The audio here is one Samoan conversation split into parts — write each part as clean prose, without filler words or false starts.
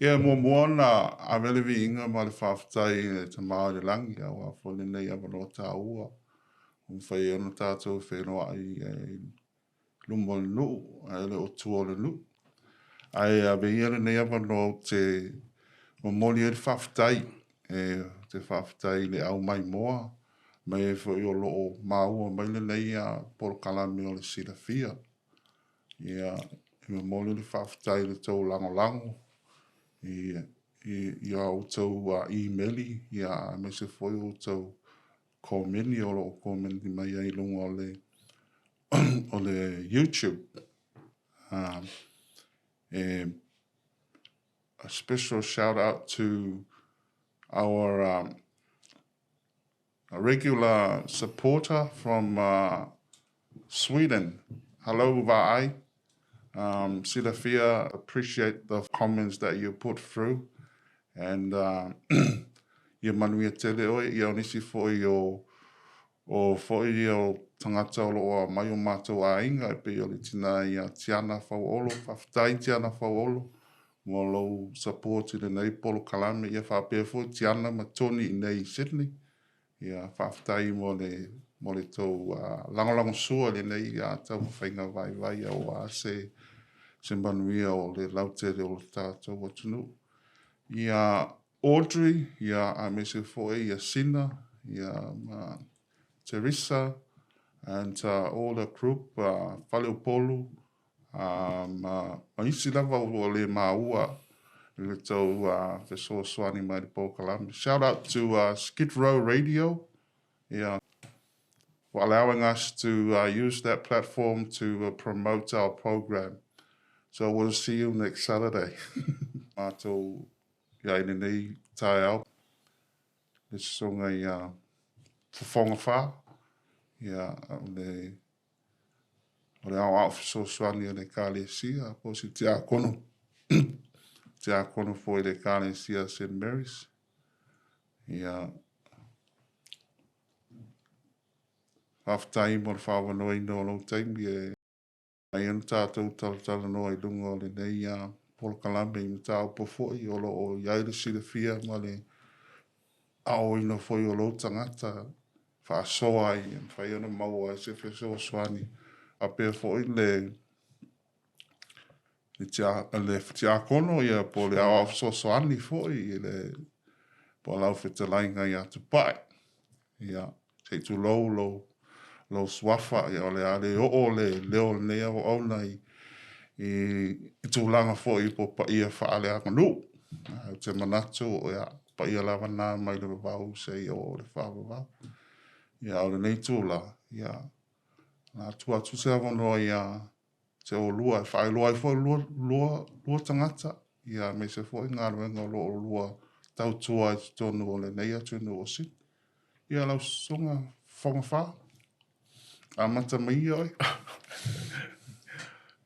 Ia, e muamua ona ave le viiga ma le faafetai i le Tama o i le lagi aua foi lenei avanoa taua ua mafai ai ona tatou feiloai i luma o le nuu ae le o tua o le nuu. Ae ave ia lenei avanoa ou te momoli ai le faafetai, ou te faafetai i le au maimoa mai ai foi o lo o maua mai lenei polokalame o le silafia. Ia, e momoli le faafetai i le tou lagolago i a outou imeli, aemaise foi o outou komeni o lo o komeni mai ai i luga o le YouTube. A special shout out to our regular supporter from Sweden. Hello, Va'ai. Silafia, appreciate the comments that you put through. And ia manuia tele oe, ia o nisi foi o foi o tagata o lo o aumai o matou aiga e pei o le tina ia Tiana Fauolo. Faafetai Tiana Fauolo mo lou support i lenei polokalame. Ia faapea foi Tiana ma Tony i nei i Sydney. Ia faafetai mo le tou lagolagosua i lenei taumafaiga vaivai aua se manuia o le lautele o le tatou atunuu. Ia Audrey, ia aemaise foi ia Sina, ia ma Teresa, and all the group, Faleupolu, ma isi lava ua le maua i le tou fesoasoani mai le polokalame. Shout out to Skid Row Radio, yeah, for allowing us to use that platform to promote our program. So we'll see you next Saturday. Matou ia i lenei taeao le susuga ia Fofoga Fa, ia o le aoao fesoasoani o le Ekalesia, po o se tiakono, tiakono foi i le Ekalesia St. Mary's. Ia, faafetai mo le faaavanoaina o lou taimi e ai ona tatou talatalanoa i luga o lenei polokalame i mataupu foi o lo o i ai le silafia ma le aoaoina foi o lou tagata faasoa ai e mafai ona maua ai se fesoasoani. Faapea foi le tiakono ia po o le aoao fesoasoani foi i le po o lau fetalaiga ia Tupai. Ia, se i tulou lou suafa, ia o le a le oo le leo o lenei auauna i tulaga foi po o paia faaleaganuu. Ae ou te manatu, ia, paia lava na mai le vavau seia oo i le faavavau. Ia, o lenei tula, ia, o le a tuu atu se avanoa ia te oulua e faailoa ai foi lua tagata, ia aemaise foi galuega o lo o lua tautua ai i totonu o lenei atunuu o Sini. Ia, lau susuga Fofoga Fa, amata mai ia oe.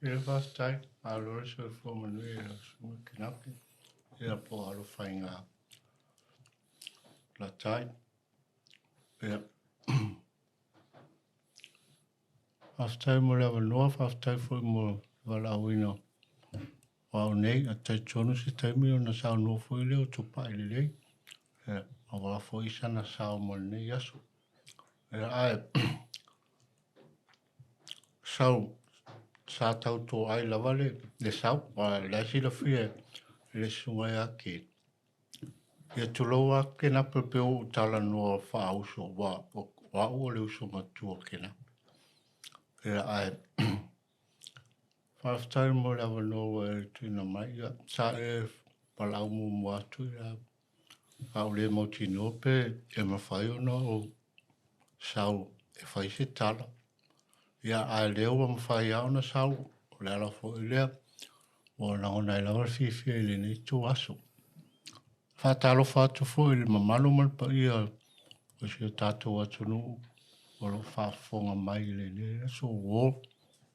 Ia, faafetai. Malo le soifua manuia i lau susuga Kenape. Ia po o alofa i ngā latai. Ia. Faafetai mo le avanoa, faafetai foi mo le valaauina o au nei. A talitonu se taimi ona saunoa foi lea o Tupai lelei. Ia, aua foi sana sao mo lenei aso. Ia, ae sau sa tau toai lava le sau, a le silafia e le susuga ia Ken. Ia tulou a Kenape pe ou talanoa faauso, ua o au o le uso matua o Kenape. Ia, ae faafetai mo le avanoa ua e tuuina mai. Ia, sa e valaau muamua atu ia a ou le mautinoa pe e mafai ona ou sau e fai se tala. Ia, ae lea ua mafai lava ona sau, o le ala foi lea ua lagona ai lava le fiafia i lenei ituaso. Faatalofa atu foi i le mamalu ma le paia o si o tatou atunuu o lo o faafofoga mai i lenei aso uo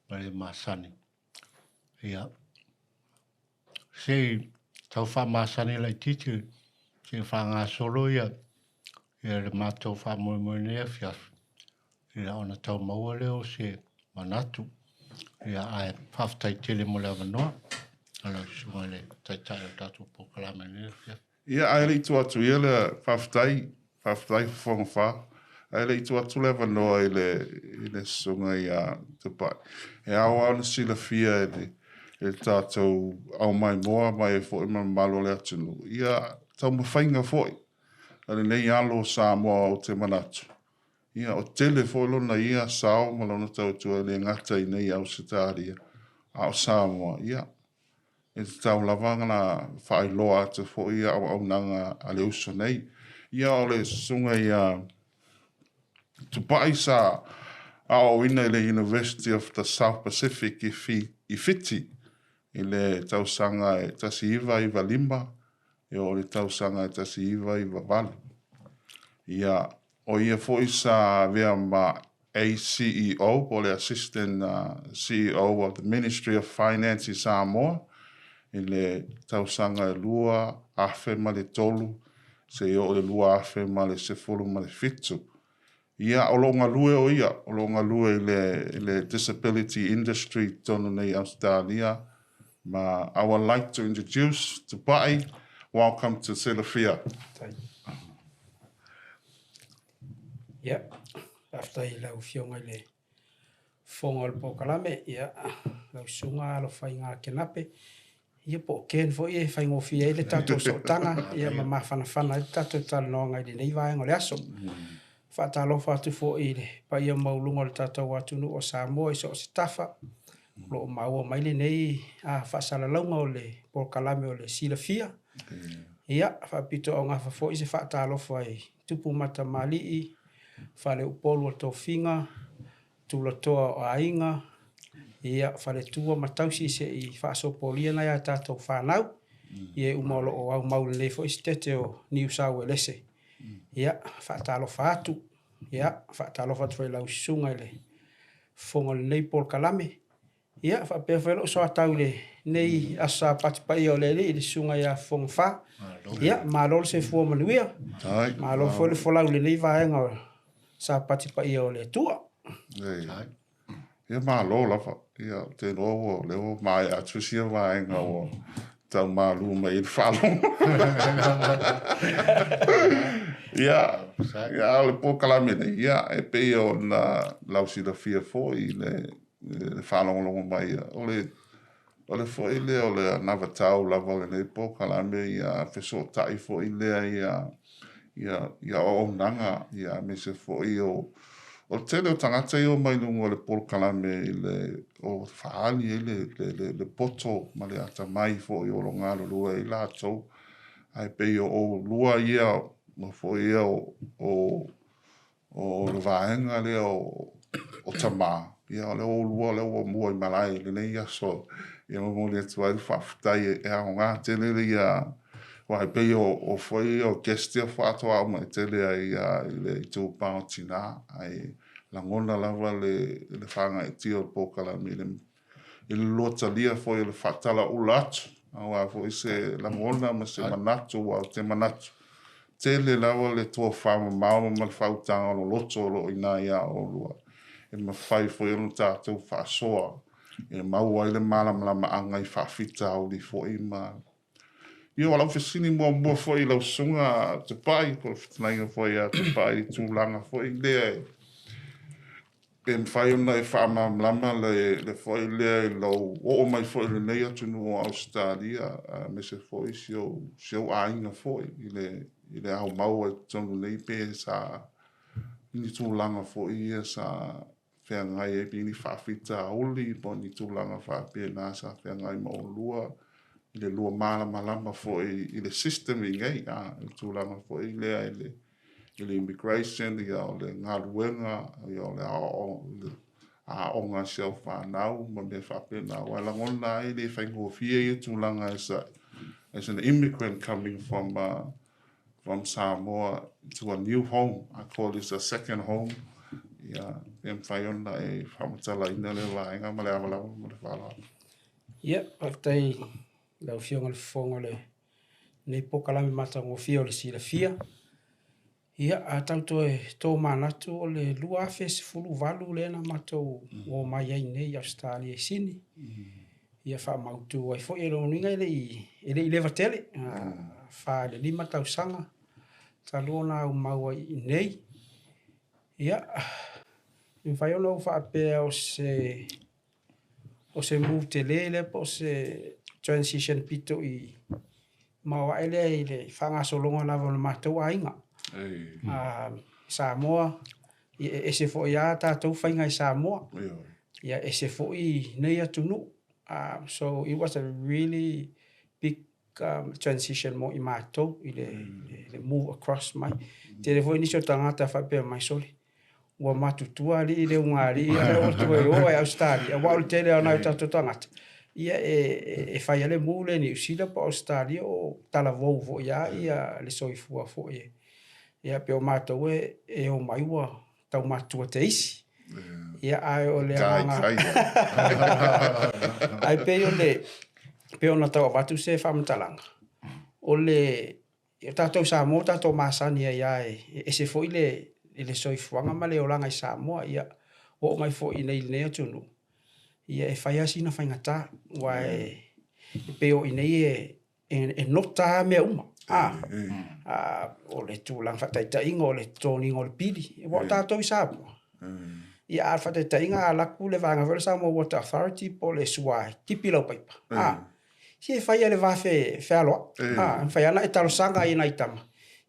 ma le masani. Ia, se i tau faamasani laitiiti se i faagasolo ia le matou faamoemoe nei afiafi, ia ona tau maua lea o se manatu. Ia, ae faafetai tele mo le avanoa. lau Susuga i le Taitai o le tatou polokalame i lenei afiafi. Ia, ae le i tuu atu ia le faafetai, faafetai Fofoga Ae le i tuu atu le avanoa i le, i le susuga ia Tupai. E ao lava ona silafia e le, e le tatou aumaimoa mai ai foi ma le mamalu o le atunuu, ia taumafaiga foi a lenei alo o Samoa ou te manatu, ia o tele foi lona ia sao ma lona tautua e le gata i nei Ausetalia, a o Samoa, ia e tatau lava ona faailoa atu foi ia auaunaga a le uso nei. Ia o le susuga ia Tupai sa aoaoina i le University of the South Pacific i, Fi, i Fiti i le tausaga e 1995 e oo i le tausaga e 1998. Ia, o ia foi sa avea ma ACEO, po o le Assistant CEO of the Ministry of Finance i Samoa i le tausaga e 2003 seia oo i le 2017. Ia, o lo o galue o ia, o lo o galue i le, i le disability industry i totonu nei i Ausetalia. Ma I would like to introduce Tupai. Welcome to Silafia. Ia, faafetai i lau Afioga i le Fofoga o le Polokalame, ia, lau Susuga Alofaiga Kenape, ia po o Ken foi e faigofie ai le tatou sootaga, ia ma mafanafana ai le tatou talanoaga i lenei vaega o le aso. Faatalofa atu foi i le paia maualuga o le tatou atunuu o Samoa i so o se tafa, o lo o maua mai lenei faasalalauga o le polokalame o le Silafia. Ia, faapitoaugafa foi se faatalofa i tupu ma tamalii, faleupolu o tofiga, tulatoa o aiga, ia, faletua ma tausi se i faasopolia nai a tatou fanau, i e uma o lo o aumau i lenei foi Setete o Niu Sauelese. Ia, faatalofa atu, ia, faatalofa atu foi i lau susuga i le fofoga o lenei polokalame. Ia, faapea foi lou soatau i lenei Aso Sapati paia o le Alii, le Susuga ia Fofoga Fa. Ia, malo le soifua manuia. Malo foi le folau i lenei vaega o Sapati paia o le Atua. Ia, malo lava. Ia, ou te iloa ua, lea ua maea atu sia vaega ua tau malu mai ai le faalogo. Ia, ia, a o le polokalame nei, ia, e pei ona lausilafia foi i le le faalogologo mai, o le o le foi lea o le anavatau lava o lenei polokalame ia fesootai foi lea ia ia ia auaunaga ia aemaise foi o o le tele o tagata ia e omai i luga o le polokalame i le o faaali ai le le le, le poto ma le atamai foi o lo galulue ai latou ae pei o oulua ia o foi ia o o O le vaega lea o tama, ia o lea ua oulua lea ua mua i malae i lenei aso. Ia momoli atu ai le faafetai e aoga tele ia aua e pei o foi ia o guest ia faatoa uma tele ai i le itupa o tina, ae lagona lava le faagaeetia o le polokalame i le i le lua talia foi o le faatalaula atu, aua foi se lagona ma se manatu, aua ou te manatu, tele lava le tofamamao ma le faautaga loloto o lo o i ina ia oulua, e mafai foi ona tatou faasoa e maua ai le malamalamaaga i faafitauli foi ma Ia, o lau fesili muamua foi i lau susuga Tupai, po o le fetalaiga foi ia Tupai i le tulaga foi lea e pe mafai ona e faamalamalama le, le foi lea i lou oo mai foi i lenei atunuu o Ausetalia, aemaise foi si ou, si ou aiga foi i le, i le aumau ai totonu nei, pe sa i ni tulaga foi ia sa feagai ai pe ni faafitauli po o ni tulaga faapena sa feagai ma oulua i le lua malamalama foi i le system i nei, a, i le tulaga foi lea i le, i le immigration, ia o le galuega, ia o le aoaoga a si au fanau ma mea faapena. Aua e lagona ai e le faigofie ia tulaga as a, as an immigrant coming from from Samoa to a new home. I call this a second home. Ia, pe mafai ona e faamatalaina lea vaega ma le ava lava ma le faaaloalo. Ia, faafetai i lau Afioga i le Fofoga o lenei polokalame matagofie o le silafia. Ia, a tau toe tomanatu o le 2018 lea na matou omai ai nei i Ausetalia i Sini. Ia faamautu ai foi. O lona uiga e le i leva tele, 4 i le 5 tausaga talu ona aumau ai i inei. Ia, e mafai ona ou faapea o se move tele lea po o se transition pito i maoae lea i le faagasologa lava o le matou aiga. Samoa, ia e ese foi lava tatou faiga i Samoa, ia ese foi nei atunuu. So it was a really big transition mo i matou i le move across mai. Tele foi nisi o tagata faapea mai, sole, ua matutua alii i le ugaalii lea ua toe o ai i Ausetalia, aua o le tele lava o nai o tatou tagata, ia e fai lava le move lea i Niu Sila po o Ausetalia o talavou foi lava le soifua foi. Ia pei o matou e omai ua tau matutua te isi. Ia ae o le agaga ae pei o le pei ona tau avatu se faamatalaga, o le o tatou Samoa ua tatou masani ai lava e ese foi le soifuaga ma le olaga i Samoa. Ia oo mai foi i inei i lenei atunuu, ia e fai lava sina faigata, aua e pei o i inei e nota lava mea uma. O le tulaga faataitaiga o le totogiina o le pili, aua o tatou i Samoa, ia a faataitaiga a alu atu le vaega foi lea o le Samoa Water Authority po o le SWA e tipi lau paipa, se e fai lava i le va fealoai, e mafai lava ona e talosaga i nai tama,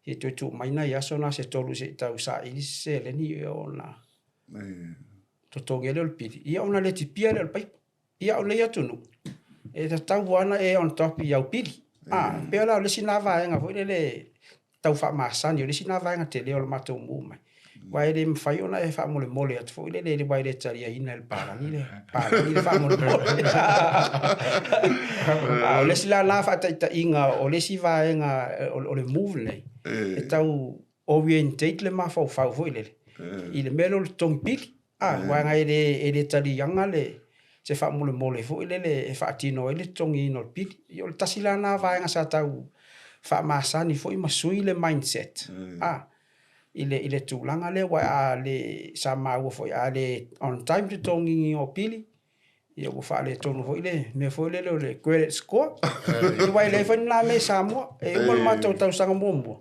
se toe tuu mai nai aso na se tolu se i tau saili se seleni ona totogi ai lea o le pili, ia ona le tipia lea o le paipa. Ia o lenei atunuu, e tatau lava ona e on top i au pili. A, e pei la o le isi lena vaega foi lele tau faamasani, o le isi lena vaega tele o le matou move mai. Aua e le mafai ona e faamolemole atu foi lele aua e le taliaina e le palagi le palagi le faamolemole. A o le isi la lena faataitaiga o le isi vaega o le move lenei, e tau orientate le mafaufau foi lele i le mea lea o le totogi pili. A, aua e le, e le taliaga le, se faamolemole foi lele e faatino ai le totogiina o le pili. Ia o le tasi la lena vaega sa tau faamasani foi ma sui le mindset, a, i le, i le tulaga lea, aua a le, sa maua foi a le on time le totogiina o pili, ia ua faaletonu foi le mea foi lele o le credit score. Aua e leai foi ni na mea i Samoa. E uma le matou tausaga muamua,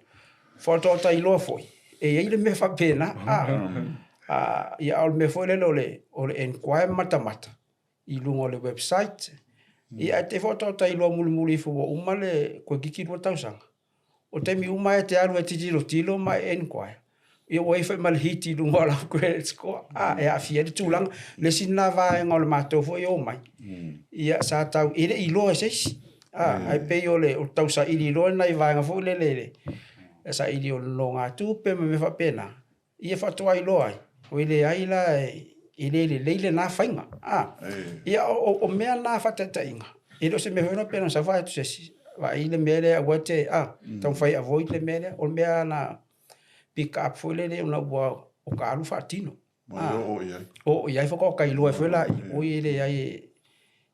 faatoa ta iloa foi, e i ai le mea faapena. A, ia, a o le mea foi lele o le, o le enquire ma matamata i luga o le website. Ia ae te i faatoa ta iloa mulimuli ifo ua uma le toeitiiti 2 tausaga. O taimi uma e te alu e te tilotilo ma e enquire, ia ua i ai foi ma le hit i luga o lau credit score, a, e aafia ai le tulaga. Le isi lena vaega o le matou foi o mai, ia sa tau, e le i iloa e se isi, a, ae pei o le tau saili loa nai vaega foi lele, le saili o nonogatupe ma mea faapena, Ia faatoa iloa ai, oi leai la e le lelei lena faiga. A, ia o mea na faataitaiga, e le o se mea foi lea pe na sau fai atu se isi, vaai le mea lea aua e te, a, taumafai e avoid le mea lea. O le mea na pick up foi lele ona ua o ka alu faatino. A, oo i ai. Oo i ai faatoa ta iloa ai foi laia, oi e leai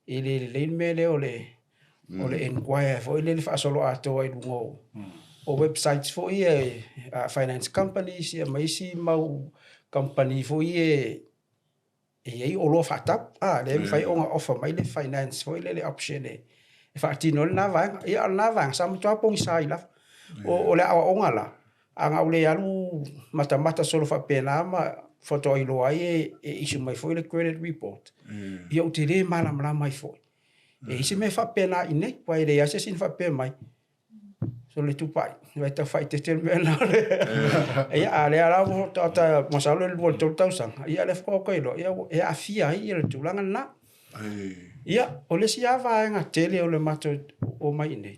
e le lelei le mea lea o le o le enquire foi lele faasoloatoa i luga o, o websites foi ia a finance companies ia ma isi mau kamupani foi ia e i ai oloa faatau, a, lea e mafai ona offer mai le finance foi lele option e faatino ai lena vaega. Ia a o lena vaega sa matua pogisa ai lava. O le aoaoga la, a na ou le alu matamata solo faapena ma faatoa iloa ai e issue mai foi le credit report, ia ou te le malamalama ai foi. E i ai se mea faapena i inei, aua e leai lava se isi na faapea mai, sole tupai, vai tau faaeteete le mea lena. Ia, a o lea la ua faatoa masalo e 2 i le 3 tausaga, ia o lea faatoa ou iloa, ia e aafia ai le tulaga lena. Ia, o le isi lava vaega tele o le matou omai i inei,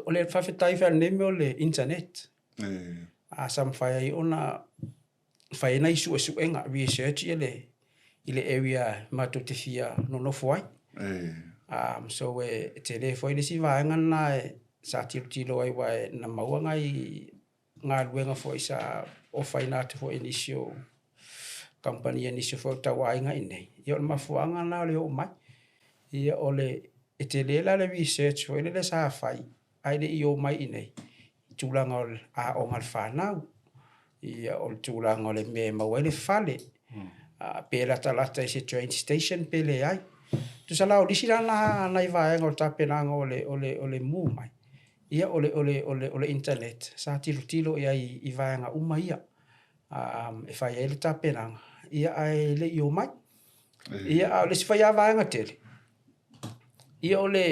o le faafetai foi i lenei mea o le internet, a sa mafai ai ona fai ai nai suesuega, research i le i le area matou te fia nonofo ai. So e tele foi le isi vaega lena e sa tilotilo ai aua na maua nai galuega foi sa ofaina atu foi e nisi o kamupani a nisi foi o tauaiga i inei. Ia o le mafuaaga lena o le oo mai. Ia o le, e tele la le research foi lele sa fai ae le i omai i inei i tulaga o le aoga a le fanau, ia o le tulaga o le mea e maua ai le fale, pe latalata i se train station pe leai. Tusa la o le isi la na nai vaega o le tapenaga o le, o le, o le mu mai, ia o le, o le, o le, o le internet, sa tilotilo i ai i vaega uma ia e fai ai le tapenaga, ia ae le i omai. Ia, a o le isi foi lava vaega tele, ia o le,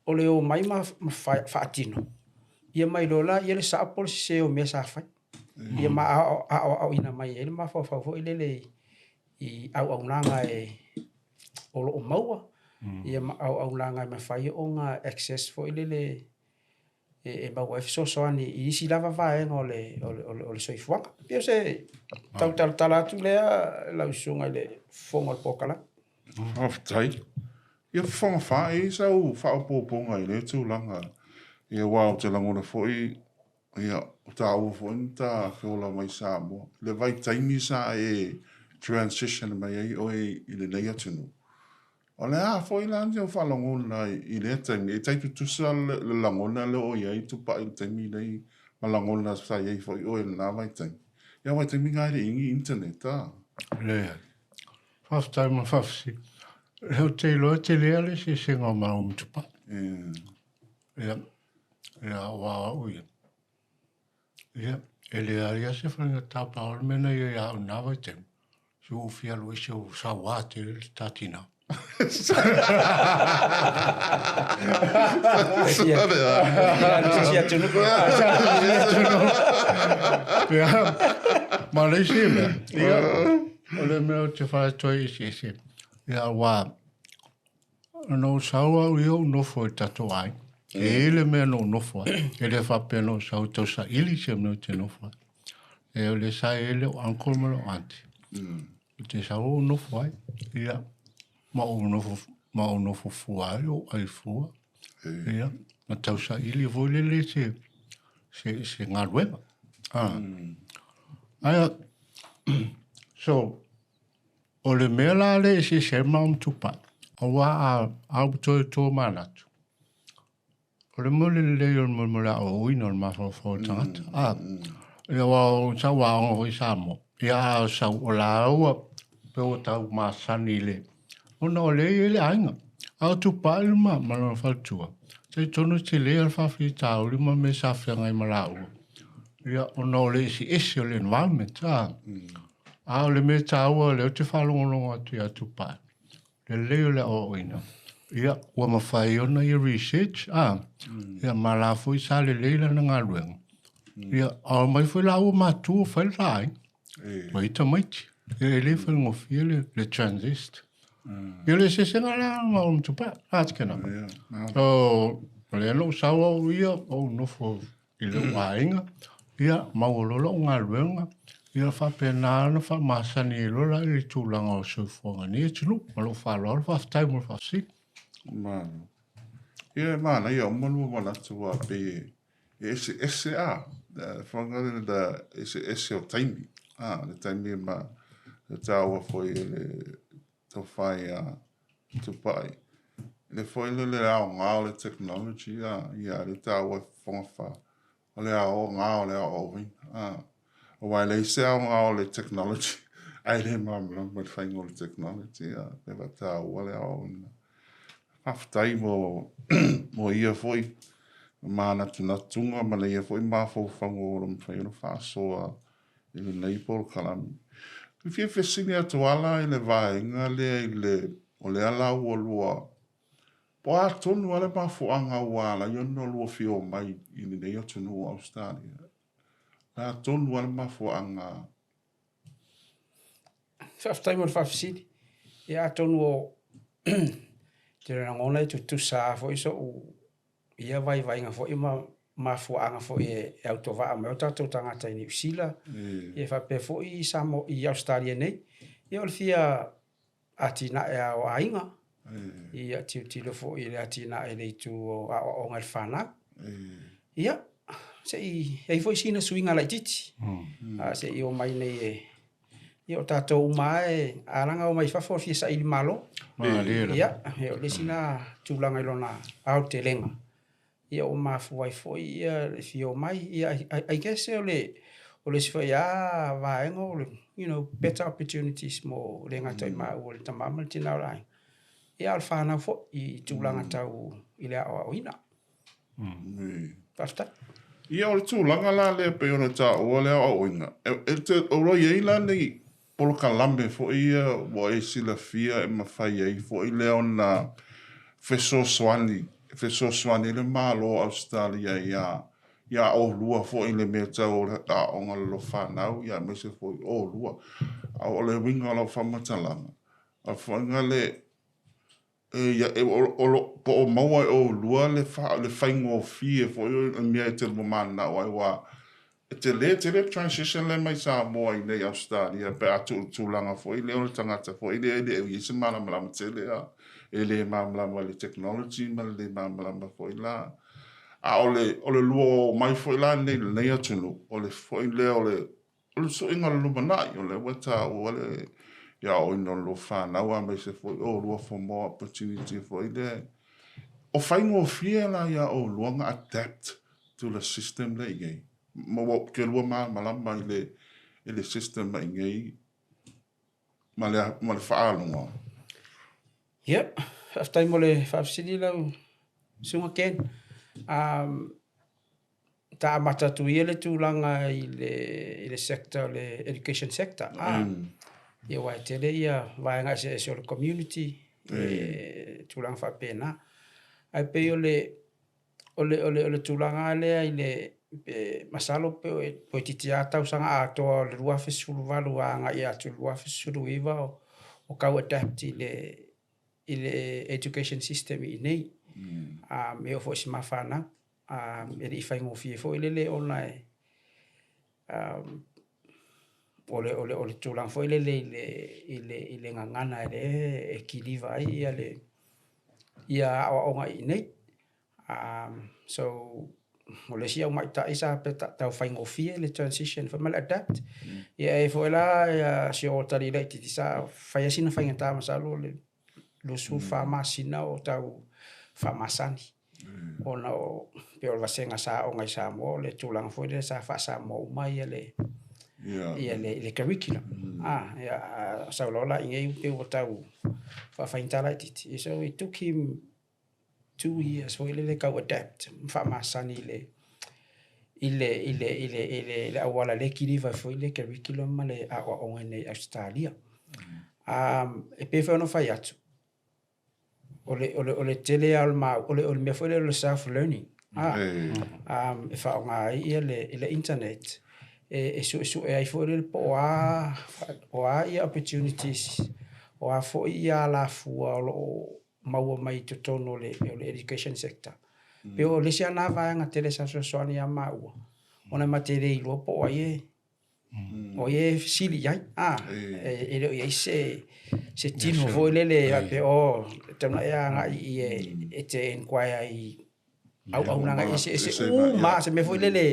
o le omai ma, ma faatino, ia ma iloa laia le sao po o le sese o mea sa fai. Ia ma aoaoina mai ai le mafaufau foi lele i auaunaga e o lo o maua, ia ma auaunaga e mafai ona access foi lele e maua ai fesoasoani i isi lava vaega o le, o le, o le, o le soifuaga. E pei o se tau talatala atu lea lau susuga i le fofoga o le polokalame. Faafetai. Ia fofoga fa, e i ai sau faaopoopoga i lea tulaga. Ia aua ou te lagona foi, ia, o tāua foi na ta feola mai i Samoa. I le vaitaimi sa e transition mai ai oe i lenei atunuu, O le a foi la ni ou faalogona i lea taimi? E tai tutusa le lagona lea o i ai Tupai i le taimi nei ma lagona sa i ai foi oe i lena vaitaimi. Ia vaitaimi na e le i ni internet a? Leai. Faafetai mo le faafesili. Ou te iloa e tele lava le eseesega o maua ma Tupai. Ia, ia aua o au ia, ia, e leai lava se faigata pau le mea na i ai ia au i lena vaitaimi, se ua ou fia alu ese ua saua tele le ta tina. Ia, ma le isi mea, ia, o le mea ou te fai atu ai eseese, ia aua Na ou sau au ia ou nofo i le tatou aiga. E i ai le mea na ou nofo ai. E le faapea na ou sau e tau saili se mea ou te nofo ai. E o lea sa i ai lou uncle ma lou aunty. Ou te sau ou nofo ai. Ia, ma ou nofo, ma ou nofo fua ai, ou ai fua. Ia, ma tau saili foi lele se, se, se galuega. Ah. Ae, so, O le mea la lea e eseese ai ma Tupai, aua a a ou toe tomanatu, o le mea o le lelei o le mea o le aoaoina o le mafaufau o le tagata. A, ia aua o sau aoga foi i Samoa, ia a sau o laua pei ua tau masani i le, ona o lea e i ai le aiga. A o Tupai ma ma lona faletua, talitonu e tele lava le faafitauli ma mea sa feagai ma laua, ia ona o le eseese o le environment, a. A o le mea taua lea ou te faalogologo atu ia Tupai, lelei o le aoaoina, ia ua mafai ona ia research, a, ia ma la foi sa lelei lana galuega. Ia, a omai foi laua matua fai le la aiga, ma i tamaiti. Ia e le faigofie le, le transist. Ia o le eseesega la ma o Tupai, a te kena. So, o lea na ou sau au ia, ou nofo i lou aiga, ia maua loa lou galuega, ia faapena ona faamasani ai loa la i le tulaga o le soifuaga i lenei atunuu. Ma lou faaaloalo, faafetai mo le faafesili. Malo. Ia e manaia uma lua manatu aua pei e eseese a, whanga le da eseese o taimi, a, le taimi ma le tāua foi e le tauwhai a Tupai. Le foi le le aoga o le technology a, ia le tāua e fofoga wha, o le aoga o le aoaoina, a. Aua e leai se aoga o le technology, ae le malamalama i le faiga o le technology, a, pe faataua le aoaoina. Faafetai mo, mo ia foi manatunatuga ma ia foi mafaufauga ua mafai ona faasoa i lenei polokalame. E fia fesili atu lava la i le vaega lea i le, o lea la ua lua, po o a tonu lava le mafuaaga ua ala ai ona lua fia omai i lenei atunuu o Ausetalia? O le a tonu lava le mafuaaga? Faafetai mo le faafesili. Ia atonu o te lagona e tutusa lava foi sou ia vaivaiga foi ma mafuaaga foi e autovaa mai ai o tatou tagata i Niu Sila, ia faapea foi i Samoa, i Ausetalia nei. Ia o le fia atinae lava o aiga, ia tilotilo foi i le atinae i le itu o aoaoga i le fanau. Ia, se i i ai foi sina suiga laitiiti, a se i omai nei e Ia o tatou uma lava e alaga omai i fafo e fia saili malo. Ia, o le isi lena tulaga i lona aotelega, ia ua mafua ai foi ia le fia omai. Ia I guess o le o le isi foi lava vaega o le you know, better opportunities mo le gata i maua le tama ma le tina o le aiga. ia a o le fanau foi i tulaga tau i le aoaoina. Faafetai. Ia, o le tulaga la lea pei ona taua le aoaoina, e te, o lo o i ai la ni polokalame foi ia ua e silafia e mafai ai foi lea ona fesoasoani, fesoasoani ai le Malo o Ausetalia iā, iā oulua foi i le mea tau o le aoga o le fanau, ia aemaise foi oulua. A o le uiga o lau faamatalaga, o le foaiga le, e, o lo, po o maua e oulua le, le faigofie foi o le mea e te lua mananao ai, aua e tele tele le transition lea mai Samoa i inei i Ausetalia pe a tuu i le tulaga foi lea o le tagata foi lea e le o i ai se malamalama tele a, e le malamalama i le technology ma le le malamalama foi la. A o le, o le lua o mai foi la nei i lenei atunuu, o le foi lea o le, o le suiga o le lumanai, o lea ua taua le aoaoina o lua fanau aemaise foi oulua for more opportunity foi lea. O faigofie la iā oulua ona adapt to the system lea i ai? Ma ua te lua malamalama i le, i le system a i nei ma le, ma le faaaluga? Ia, faafetai mo le faafesili lau Susuga Ken. Um, ta amata atu ia le tulaga i le, i le sector o le education sector. Ah, ia aua e tele ia vaega eseese o le community, e tulaga faapena. Ae pei o le, o le, o le, o le tulaga lava lea i le, pe masalo pe toeitiiti lava tausaga atoa o le 2018 agai atu i le 2019 o tau adapt i le, i le education system i inei. E oo foi i si ma fanau, e le i faigofie foi lele ona e, o le, o le, o le tulaga foi lele i le, i le, i le gagana e le e kiliva ai ia le, ia aoaoga i inei. So, o le isi aumaitai sa tau faigofie le transition foi ma le adapt. Ia e foi la ia si o tali laitiiti sa fai lava sina faigata masalo le 24 masina o tau faamasani ona o pei o le vasega sa aoga i Samoa o le tulaga foi lea sa faa-Samoa uma ia le ia le, le curriculum. Ah, ia, sau loa la i inei pei ua tau faafaigata laitiiti. So it took him 2 years foi lele tau adapt ma faamasani i le i le i le i le i le le auala lea e kiliva ai foi le curriculum ma le aoaoga i inei i Ausetalia. E pei foi ona fai atu, o le o le o le tele lava o le mau, o le o le mea foi lea o le self learning, e faaaoga ai ia le le internet e suesue ai foi lele po o a o a ia opportunities, o a foi ia alafua o lo o maua mai i totonu o le, o le education sector. Pei o le isi lava lena vaega tele sa fesoasoani ia maua, ona ma te le iloa po o ai e, o ai e fesili i ai. A, e le o i ai se, se tino foi lele faapea, oh, e tatau ona e agai i i e te enquire i auaunaga eseese uma, se mea foi lele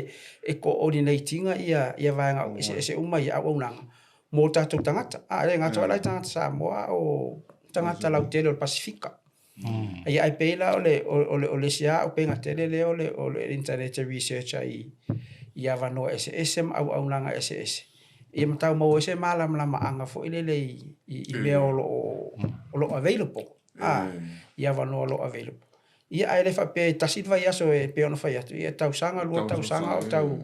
e coordinate ina ia vaega eseese uma ia auaunaga mo tatou tagata. A, e le gata foi la i tagata Samoa a o tagata lautele o le Pasifika. Ia ae pei la o le, o le, o le isi lava auupega tele lea o le, o le internet e research ai i avanoa eseese ma auaunaga eseese, ia ma tau maua ai se malamalamaaga foi lele i mea o lo o, o lo o available, a, i avanoa o lo o available. Ia, ae le faapea e tasi le vaiaso e pei ona fai atu, ia e tausaga, lua tausaga o tau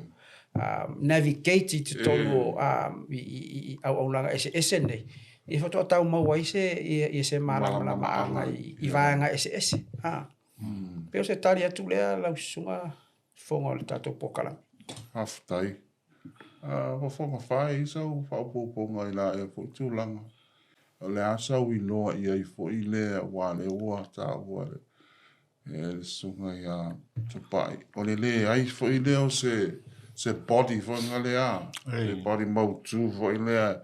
navigate i totonu o i auaunaga eseese nei, ia faatoa tau maua ai se ia se malamalamaaga i vaega eseese. Pei o se tali atu lea lau susuga fofoga o le tatou polokalame. Faafetai. Fofoga Fa, e i ai sau faaopoopoga i la ea foi tulaga? O le a sau iloa i ai foi lea aua o lea ua taua e le susuga ia Tupai, o le leai foi lea o se se body foi na lea, se body mautu foi lea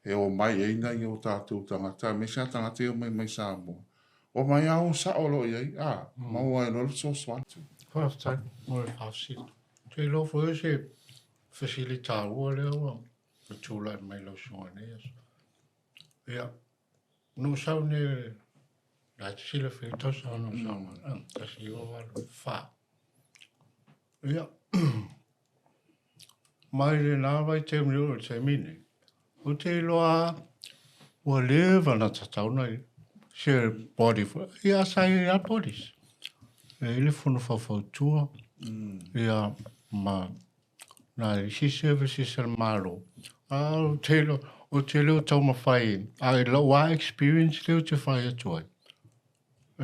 e omai i ai nai o tatou tagata, aemaise lava tagata ia e omai mai Samoa. Omai lava o sao loa i ai, a, maua ai loa le fesoasoani. Faafetai mo le faafesili. Ou te iloa foi o se fesili taua lea ua tulai mai i lau susuga i lenei aso. Ia, na ou sau nei, la e te silafia le tausaga na ou sau ai, 1984. Ia, mai lena vaitaimi e oo i le taimi lenei, ou te iloa lava ua leva ona tatau ona se body foi, ia sa i ai lava bodies. E i ai le fono faufautua, ia ma nai isi services a le Malo. A ou te iloa, ou te le o taumafai, a i lou lava experience lea ou te fai atu ai,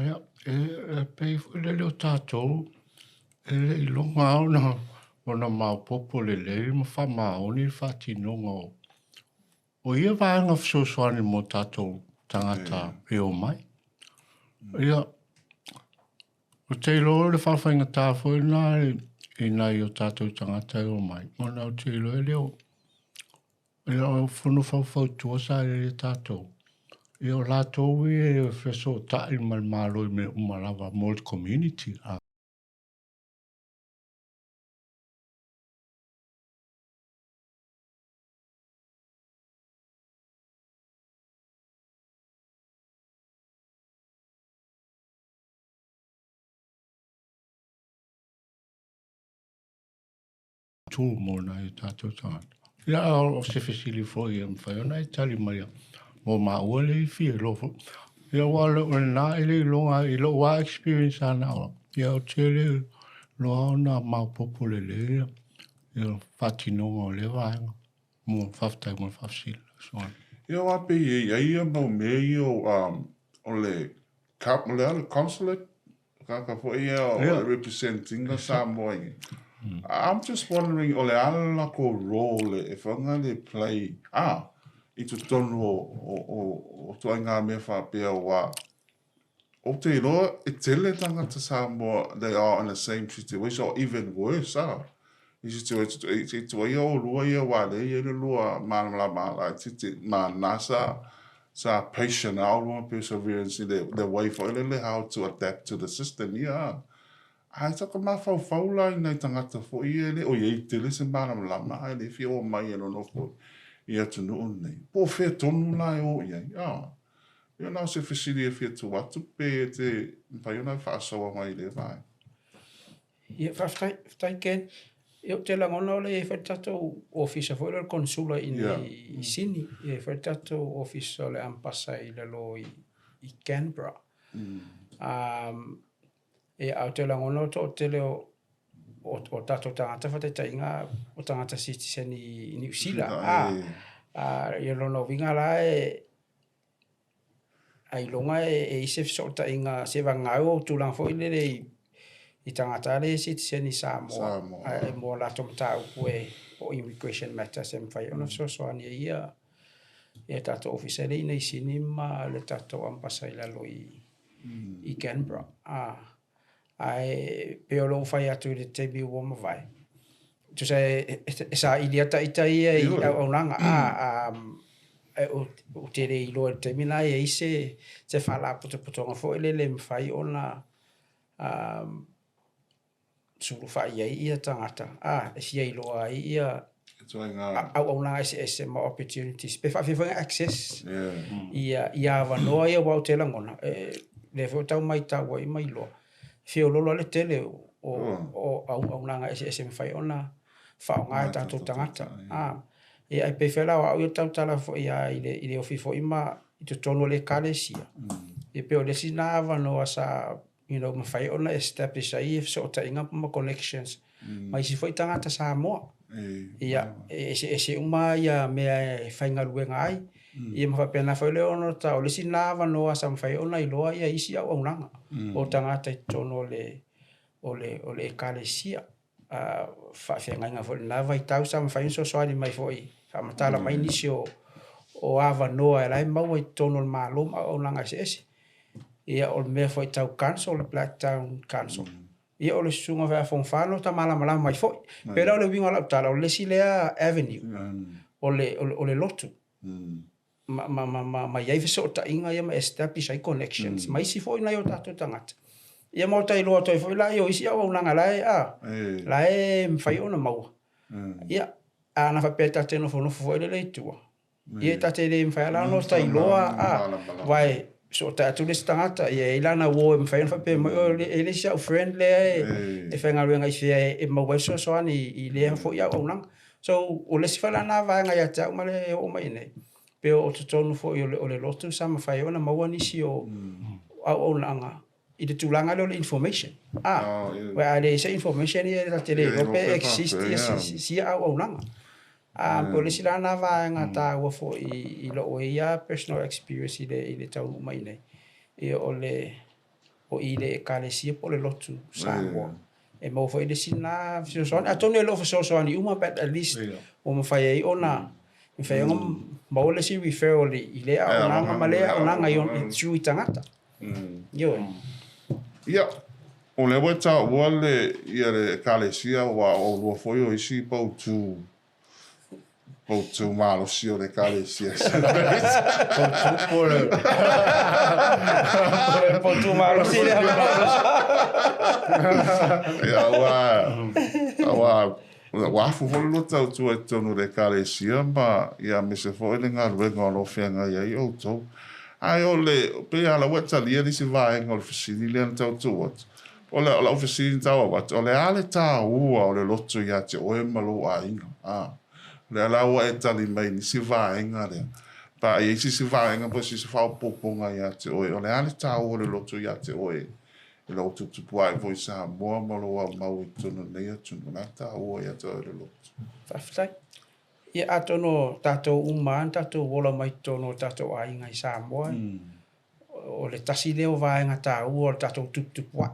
ia, e pei foi lele o tatou e le i iloga lava ona maopoopo lelei ma faamaoni le faatinoga o ia vaega fesoasoani mo tatou tagata e omai. Ia, Ou te iloa o le faafaigata foi lena i nai o tatou tagata e omai, ona ou te iloa e le o, ia o fono faufautua sa i ai e tatou, ia o latou ia e fesootai ma le Malo i mea uma lava mo le community. A. Tu mo nai o tatou tagata. Ia, a o se fesili foi e mafai ona e tali mai mo maua le i fia iloa foi. Ia, aua o lena e le iloga i lou lava experience lava na o au, ia ou te le iloa ona maopoopo lelei ia faatinoga o lea vaega. Mo, faafetai mo le faafesili. Ia, aua pei e i ai ia mau mea ia o le o le a le consulate, tagata foi ia o le representing a Samoa i I'm just wondering o le a le latou role e faga le play i totonu o ituaiga mea faapea aua ou te iloa e tele tagata Samoa they are in the same situation or even worse i situation i tuaia olua ia aua lea e i ai le lua malamalama laitiiti ma na sa sa patient a olua ma perseverance i le way foi lele how to adapt to the system ia ae taka mafaufau la i nai tagata foi ia e le o i ai tele se malamalama ae le fia o mai e nonofo i atunuu lenei po o fea tonu la e o i ai Ia na o se fesili e fia tuu atu pe e te mafai ona faasoa mai i lea vaega. Ia, faafetai, faafetai Ken. Ia ou te lagona o lea e i ai foi le tatou ofisa foi lea o le Consular i inei i Sini. E i ai foi le tatou ofisa o le Ambasa i lalo i Canberra. Ia, ae ou te lagona o le toatele o o tatou tagata faataitaiga o tagata sitiseni i Niu Sila. Ia lona uiga la e Ailoga e i ai se fesootaiga seivagana o tulaga foi lele i tagata lea e sitiseni Samoa ae mo a latou mataupu e o immigration matters e mafai ona fesoasoani ai ia tatou ofisa lea i inei i Sini ma le tatou Ambasa i lalo i Canberra. Ae pei o lou fai atu i le taimi ua mavae, tusa e saili lava ita ia i auaunaga, ou te le iloa i le taimi lena e i ai se faalapotopotoga foi lele e mafai ona sulufai ai ia tagata e fia iloa ai ia auaunaga eseese ma opportunities pe faafefea foi ona access ia avanoa ia aua ou te lagona lea foi e tau matau ai ma iloa e feoloolo lava le tele o auaunaga eseese e mafai ona faaaoga e tatou tagata. Ia ae pei foi la o au ia e tautala foi lava i le ofi foi ma i totonu o le Ekalesia, ia pei o le isi lena avanoa sa you know, mafai ona establish ai fesootaiga ma connections ma isi foi tagata Samoa. Ia, e eseese uma ia mea e faigaluega ai, ia ma faapena foi lea ona o le isi lena avanoa sa mafai ona iloa ia isi auaunaga o tagata i totonu o le Ekalesia. Faafeagaiga foi i lena vaitau sa mafai ona fesoasoani mai foi, faamatala mai nisi o avanoa o la e maua i totonu o le Malo ma auaunaga eseese. Ia o le mea foi tau council, le Blacktown Council, ia o le susuga foi ia Fogafa na ota malamalama ai foi. Pei la o le uiga o lau tala, o le isi lea avenue o le lotu ma i ai fesootaiga ia ma establish ai connections ma isi foi nai o tatou tagata. Ia ma ota iloa atu ai foi laia o isi auaunaga la e, la e mafai ona maua. Ia, a na faapea ta te nofonofo foi lele i tua, ia ta te le mafai lava la ona ota iloa, aua e fesootai atu le isi tagata, ia e i ai lana uo e mafai ona faapea mai, oh, e i ai le isi au friend lea e faigaluega i fea e maua ai fesoasoani i lea foi auaunaga. So, o le isi foi la lena vaega ia te au ma le oo mai i inei. Pe o totonu foi o le lotu sa mafai ai ona maua nisi o auaunaga i le tulaga lea o le information. A, aua a leai se information ia ta te le iloa pe exist sia auaunaga. A, po o le isi la lena vaega taua foi i lou ai lava personal experience i le taunuu mai i inei, ia o le o i le Ekalesia po o le lotu Samoa. E maua foi le isi lena fesoasoani. Atonu e le o fesoasoani uma but at least ua mafai ai ona mafai ai ona maua le isi referral i lea auaunaga ma lea auaunaga i through i tagata. Ioe. Ia, o lea ua e taua le, ia le Ekalesia aua o oulua foi o isi poutu Poutu malosi o le Ekalesia. Poutu po le... Poutu malosi lea. Ia, aua, aua, ua afu foi le lua tautua i totonu o le Ekalesia ma, ia, aemaise foi le galuega o lo o feagai ai outou. Ae o le, pei lava o la ua e talia le isi vaega o le fesili lea na tau tuu atu. O le, o lau fesili na tau avatu, o le a le taua o le loto ia te oe ma lou aiga? A, o lea la ua e tali mai i nisi vaega lea. Pe a i ai se isi vaega po o se isi faaopoopoga ia te oe, o le a le taua o le loto ia te oe i lou tuputupuae foi i Samoa ma lou aumau i totonu o lenei atunuu? O le a le taua ia te oe o le loto? Faafetai. Ia atonu o tatou uma lava na tatou ola mai totonu o tatou aiga i Samoa, o le tasi lea o vaega taua o le tatou tuputupuae,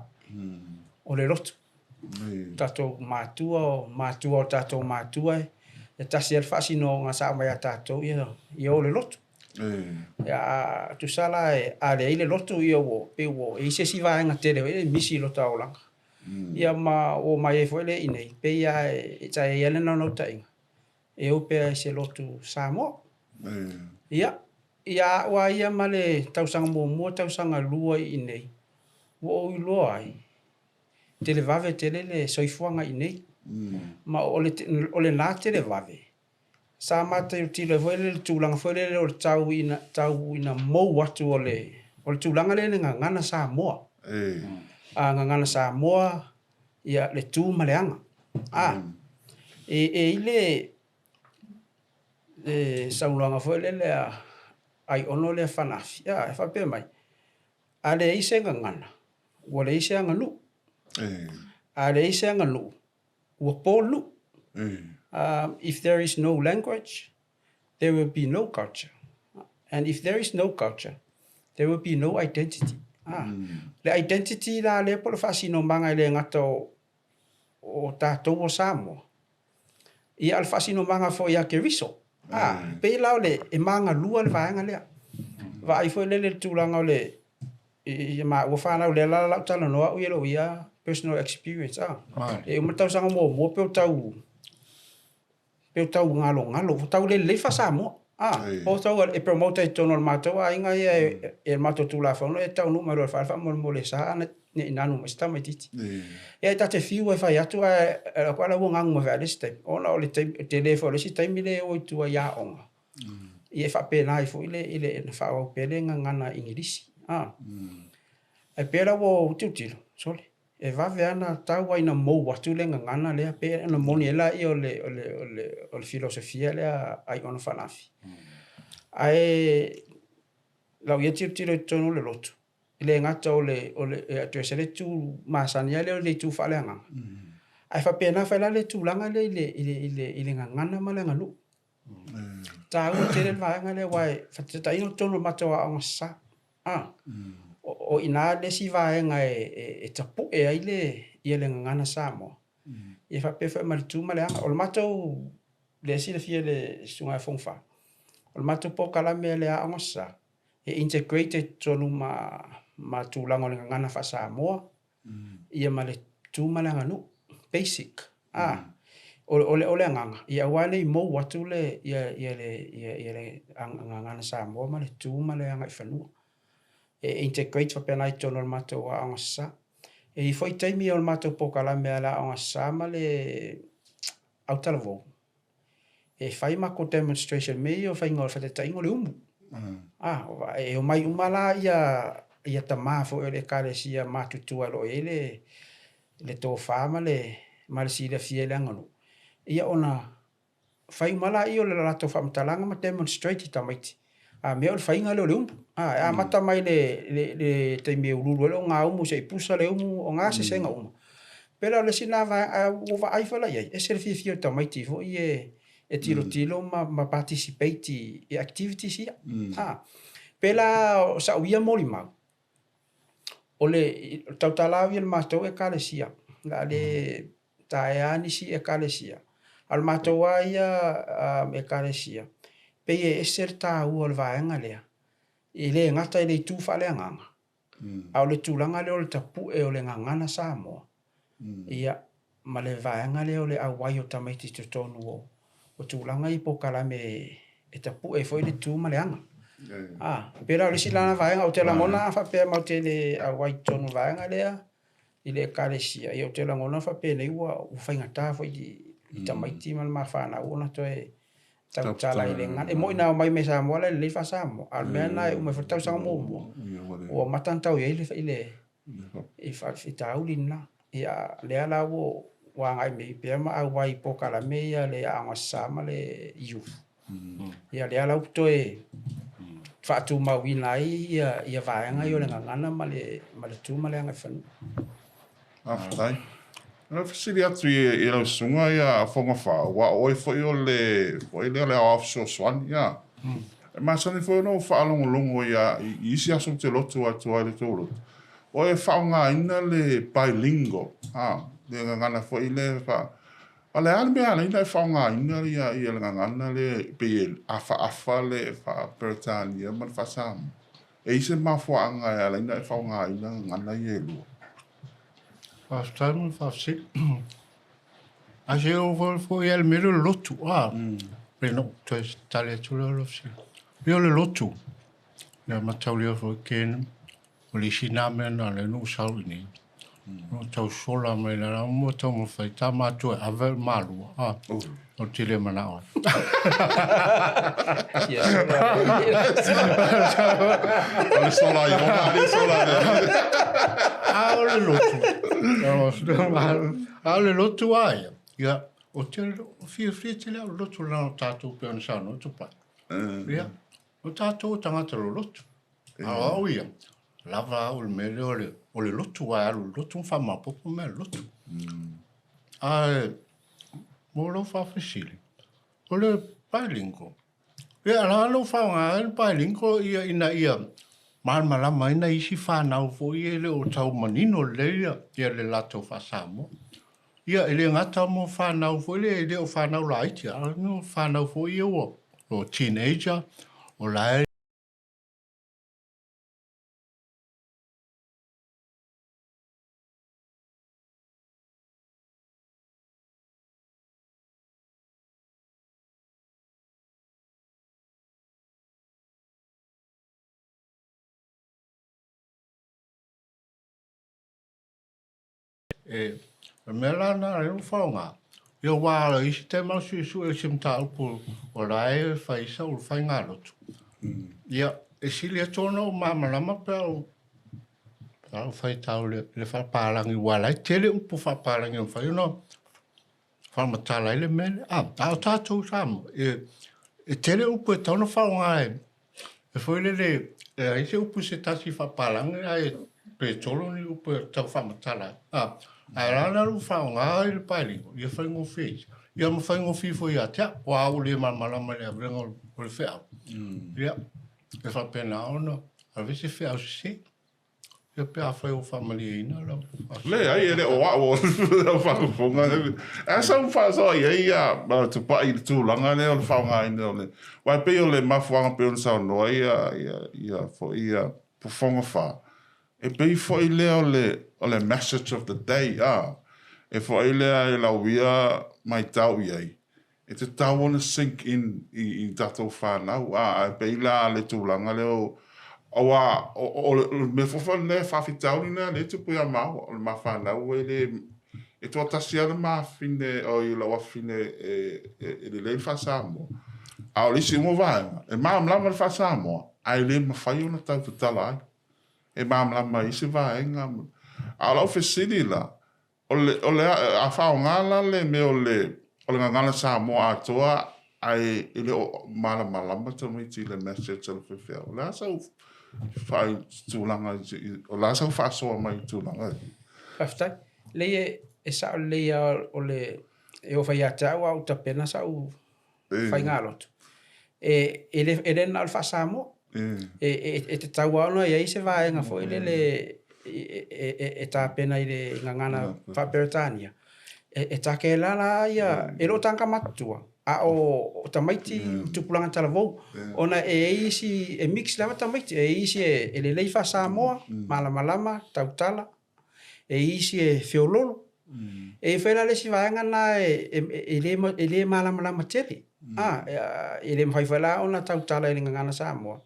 o le lotu. O tatou matua, o matua o tatou matua, e tasi lava le faasinoga sa aumai ia tatou, ia o le lotu. Ia, a tusa la, a leai le lotu, ia ua pei ua i ai se isi vaega tele foi lea e misi i lota olaga. Ia ma ua omai ai foi lea i inei, pei lava e sa i ai lava le naunautaiga, e o pea i se lotu Samoa. Ia, ia a'u a ia ma le tausaga muamua tausaga lua i inei, ua ou iloa ai, televave tele le soifuaga i inei. Ma o le, o lena televave, sa matautilo ai foi lele i le tulaga foi lele o le tau ina, tau ina mou atu o le, o le tulaga lea i le gagana Samoa. A gagana Samoa, ia, le tu ma le aga. A, e, e i le, le saunoaga foi lele a Aiono lea Fanaafi, a, e faapea mai, a leai se gagana, ua leai se aganuu. A leai se aganuu, ua po le nuu. If there is no language, there will be no culture. And if there is no culture, there will be no identity. Ah, le identity la lea po o le faasinomaga e le gata o, o tatou o Samoa, ia a o le faasinomaga foi ia Keriso. Ah, pei la o le, e magalua le vaega lea. Vaai foi lele i le tulaga o le, i a maua fanau, lea la lau talanoa au ia lou ia personal experience, ah. E uma le tausaga muamua pei o tau, pei o tau galogalo, ua tau le lelei faa-Samoa. A, o tau e promote ai i totonu o le matou aiga ia e le matou Tulafono e taunuu mai loa i le fale faamolemole e sa ana ne i nanu mai se tamaitiiti. Ia e ta te fiu e fai atu ae alu atu a la ua ganu mai foi lava i le isi taimi ona o le taimi tele foi o le isi taimi lea e o i tua i aoga, ia e faapena ai foi le i le ona faaauau pea le gagana Igilisi. A, ae pei la ua ou tilotilo, sole, E vave lava ona tau ai ina mou atu le gagana lea, pei ona moni ai laia o le, o le, o le, o le filosofia lea a Aiono Fanaafi. Ae lau ia tilotilo i totonu o le lotu, e le gata o le, o le, e address ai le itu masani lava lea o le itu faaleagaga, ae faapena foi la le tulaga lea i le, i le, i le, i le gagana ma le aganuu. E taua tele le vaega lea aua e faataitaiga o totonu o le matou aoga sa. A, o i ina le isi vaega e tapue ai le, ia le gagana Samoa. Ia faapea foi ma le tu ma le aga. O le matou, lea e silafia e le Susuga ia Fogafa, o le matou polokalame a le Aoga Sa, e integrate i totonu ma tulaga o le gagana faa-Samoa, ia ma le tu ma le aganuu, basic. A, o le, o le agaga, ia aua ne i mou atu le, ia, ia le, ia, ia le gagana Samoa ma le tu ma le agaifanua. E integrate faapena i totonu o le matou aoga sasa. E i ai foi taimi o le matou polokalame a le aoga sasa ma le autalavou, e fai matou demonstration mea ia o faiga o le faataitaiga o le umu. A, e omai uma la ia, ia tama foi o le Ekalesia matutua o lo o i ai le, le tofa ma le, ma le silafia i le aganuu, ia ona Fai uma laia o le latou faamatalaga ma demonstrate i tamaiti. A mea o le faiga lea o le umu. A, e amata mai le, le, le taimi e ululu ai le ogaumu seia pusa le umu, o gasesega uma. Pei la o le isi lena vaega, ae ua vaai foi la i ai, ese le fiafia o tamaiti foi e, e tilotilo ma, ma participate i, i activities ia. A, pei la o sau ia molimau, o le tautala au ia i le matou ekalesia, o le a le taea lava nisi ekalesia, a o le matou lava ia ekalesia, pei e ese le taua o le vaega lea, e le gata i le itu faaleagaga, a o le tulaga lea o le tapue o le gagana Samoa, ia, ma le vaega lea o le auai o tamaiti i totonu o tulaga ia i polokalame e tapue ai foi le tu ma le aga. A, pei la o le isi lena vaega ou te lagona a faapea matou te le auai i totonu o le vaega lea i le Ekalesia, ia ou te lagona faapenei ua faigata foi i tamaiti ma le ma fanau ona toe tautala i le gagana. E moni na omai mai Samoa la e lelei faa-Samoa, a o le mea lena e uma ifo le tausaga muamua, ua mata ona tau i ai le faafitauli lena. Ia, lea la ua agai mai pea ma auai i polokalame ia le Aoga Sasa ma le Youth. Ia, lea la ua toe faatumauina ai ia vaega ia o le gagana ma le tu ma le agaifanua. Faafetai. O le fesili atu i lau susuga ia Fogafa, aua o oe foi o le foi lea o le aoao fesoasoani, ia. E masani foi ona ou faalogologo ia i isi aso ou te lotu atu ai i le tou lotu, o e faaaogaina le bilingual, a, le gagana foi lea fa O le a le mea e ala ai ona e faaaogaina ia ia le gagana lea e pei e afaafa le faa-Peretania ma le faa-Samoa? E i ai se mafuaaga e ala ai ona e faaaogaina gagana ia e lua? Faafetai mo le faafesili. Ae se oo foi foi i le mea lea o le lotu, a, pei ona ou toe tali atu lea o lau fesili. Ia o le lotu, ia mataulia foi Ken, O le isi na mea na lea na ou sau i nei. Na tau sola mai la la mo tau mo fai ta matua e ave o malua. Ah, o te le manao ai. O le sola i ona, le sola le. A o le lotu. A o le lotu a ia. Ia, o te fiafia tele au lotu lana o tātou pe ona saunoa Tupai. Ia, O tatou o tagata loloto. A o au ia, lava au i le mea lea o le, o le lotu, aua e alu i le lotu ma faamaopoopo mea o le lotu. Ae mo lou faafesili, o le bilingual, ia o le a lou faaaoga ai le bilingual ia ina ia malamalama ai nai isi fanau foi ia e le o tau manino lelei ia, ia le latou faa-Samoa. Ia, e le gata mo fanau foi lea, e le o fanau laiti, a o fanau foi ia ua o teenager, o la e E, o le mea la lena lea ua faaaoga, ia aua o isi taimi o suesue i se mataupu o la e fai ai sau faigalotu. Ia, e sili atu ona ou malamalama pe a ou pe a ou faitau i le faapalagi aua o la e tele upu faapalagi e mafai ona faamatala ai le mea lea. A, a o tatou Samoa, e, e tele upu e tatau ona faaaoga e, e foi lele, e leai se upu se tasi faapalagi ae pe tolu ni upu e tau faamatala ai. A, ae o la la ua faaaoga ai le bilingual, ia faigofie ai. Ia ma faigofie foi ia te au, aua a ua le malamalama i le avega o le feau, ia, e faapena ona ave se feau sese. Ia pe afai ua faamalieina lau faasoa. Leai, e le o au o lau faafofoga. Ae sa ou faasoa i ai ia Tupai i le tulaga lea o le faaaogaina o le... Aua e pei o le mafuaaga pei ona saunoa ai ia, ia, ia foi ia Fofoga Fa, e pei foi lea o le, o le message of the day, a. E foi lea e lau ia matau i ai, E tatau ona sink in i tatou fanau, a, ae pei la le tulaga lea o, aua o le mea foi foi lenei faafitauli lena lea e tupu ia māua, o le ma fanau e le, e toatasi lava le ma afine, oi lou afine e lelei le faa-Samoa, a o le isi uma vaega, e malamalama le faa-Samoa, ae le mafai ona tau tatala ai. E malamalama i isi vaega. A o lau fesili la, O le, o le, a faaaoga la le mea o le, o le gagana Samoa atoa Ae e le o malamalama tamaiti i le message a le faifeau. O le a sau tulaga, o le a sau faasoa mai i tulaga ia? Faafetai. Leai e, e sao lelei lava o le, e oo foi ia te au a ou tapena sau faigalotu, e, e le, e le na o le faa-Samoa. E, e, e tatau lava ona i ai se vaega foi lele e, e, e, e tapena i le gagana faa-Peretania. E, e takela la ia, e le o tagata matutua, a o tamaiti ma tupulaga talavou, ona e i ai isi, e mix lava tamaiti, e i ai isi e lelei faa-Samoa, malamalama, tautala, e i ai isi e feololo. E i ai foi la le isi vaega lena e le malamalama tele, e le mafai foi la ona tautala i le gagana Samoa,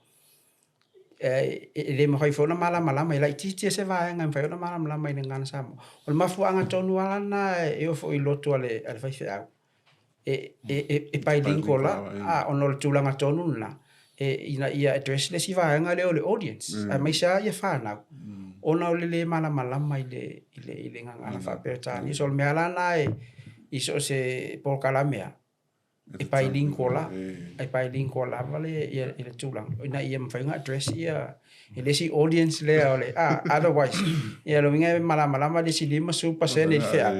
e le mafai foi ona malamalama, e laitiiti lava se vaega e mafai ona malamalama i le gagana Samoa. O le mafuaaga tonu lava lena e oo foi i lotu a le faifeau, e bilingual lava, ona o le tulaga tonu lena, ina ia address le isi vaega lea o le audience, aemaise lava ia fanau, ona o le le malamalama i le gagana faa-Peretania. So o le mea la lena i so o se polokalame lava, e bilingual la, e bilingual lava le ia le tulaga ina ia mafai ona address ia e le isi audience lea o le a otherwise ia lona uiga e malamalama le isi 50% i le feau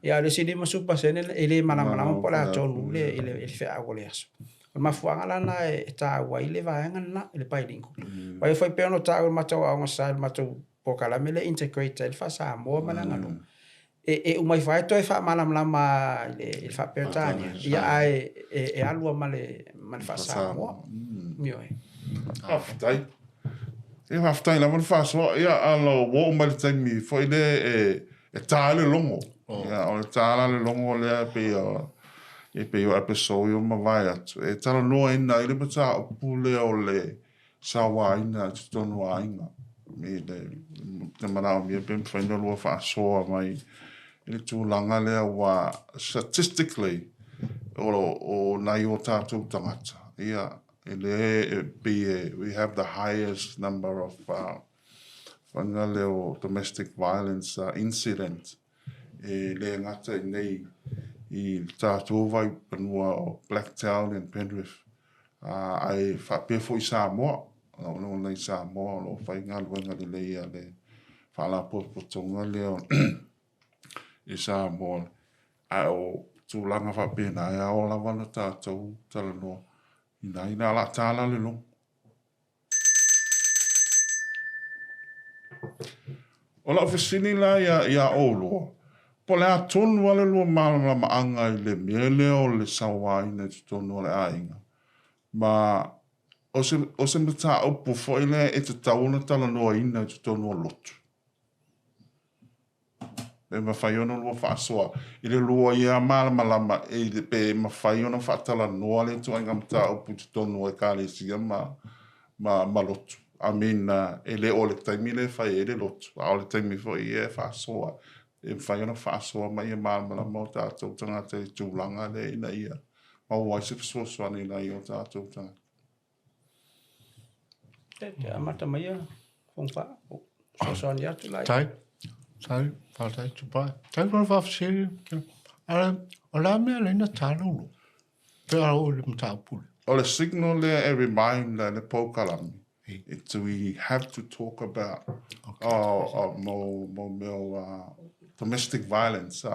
ia a o le isi 50% e le malamalama po o le a tonu le i le feau o le aso. O le mafuaaga la lena e taua ai le vaega lena i le bilingual. Aua e foi pei ona taua i le matou aoga sa i le matou polokalame lea e integrate ai le faa-Samoa ma le aganuu. E uma ifo lava e toe faamalamalama i le faa-Peretania, ia ae e alu lava ma le faa-Samoa. Ioe. Faafetai. Ia faafetai lava le faasoa. Ia a ua oo mai le taimi foi lea e ta ai le logo. Ia o le ta la le logo lea e pei o episode ua mavae atu. E talanoaina ai le mataupu lea o le sauaina i totonu o aiga. I le te manaomia pe mafai ona lua faasoa mai i le tulaga lea aua statistically o nai o tatou tagata ia e le e pei e we have the highest number of faiga lea o domestic violence incident e le gata i nei i le tatou vaipanoa o Blacktown and Penrith ae faapea foi i Samoa. O lo o i Samoa o lo o fai galuega lelei a le Faalapotopotoga lea i Samoa. Ae o tulaga faapena e ao lava ona tatou talanoa ina ia o le a ta la le logo. O lau fesili la iā oulua, po o le a tonu lava le lua malamalamaaga i le mea lea o le sauaina i totonu o le aiga, ma o se mataupu foi lea e tatau ona talanoaina i totonu o lotu? Pe mafai ona lua faasoa i le lua ia malamalama pe mafai ona faatalanoa lea ituaiga mataupu i totonu o Ekalesia ma lotu. I mean, e le o le taimi lea e fai ai le lotu, a o le taimi foi ia e faasoa, e mafai ona faasoa ma ia malamalama o tatou tagata i le tulaga lea ina ia maua ai se fesoasoani i nai o tatou tagata. Te amata mai ia Fogafa, fesoasoani atu la. Tai, tai, faafetai Tupai. Tai mo le faafesili. O le a mea lea na tala ulo? Pe a oo i le mataupu lea. O le signal lea e remind le polokalame, it's we have to talk about mo mea o domestic violence.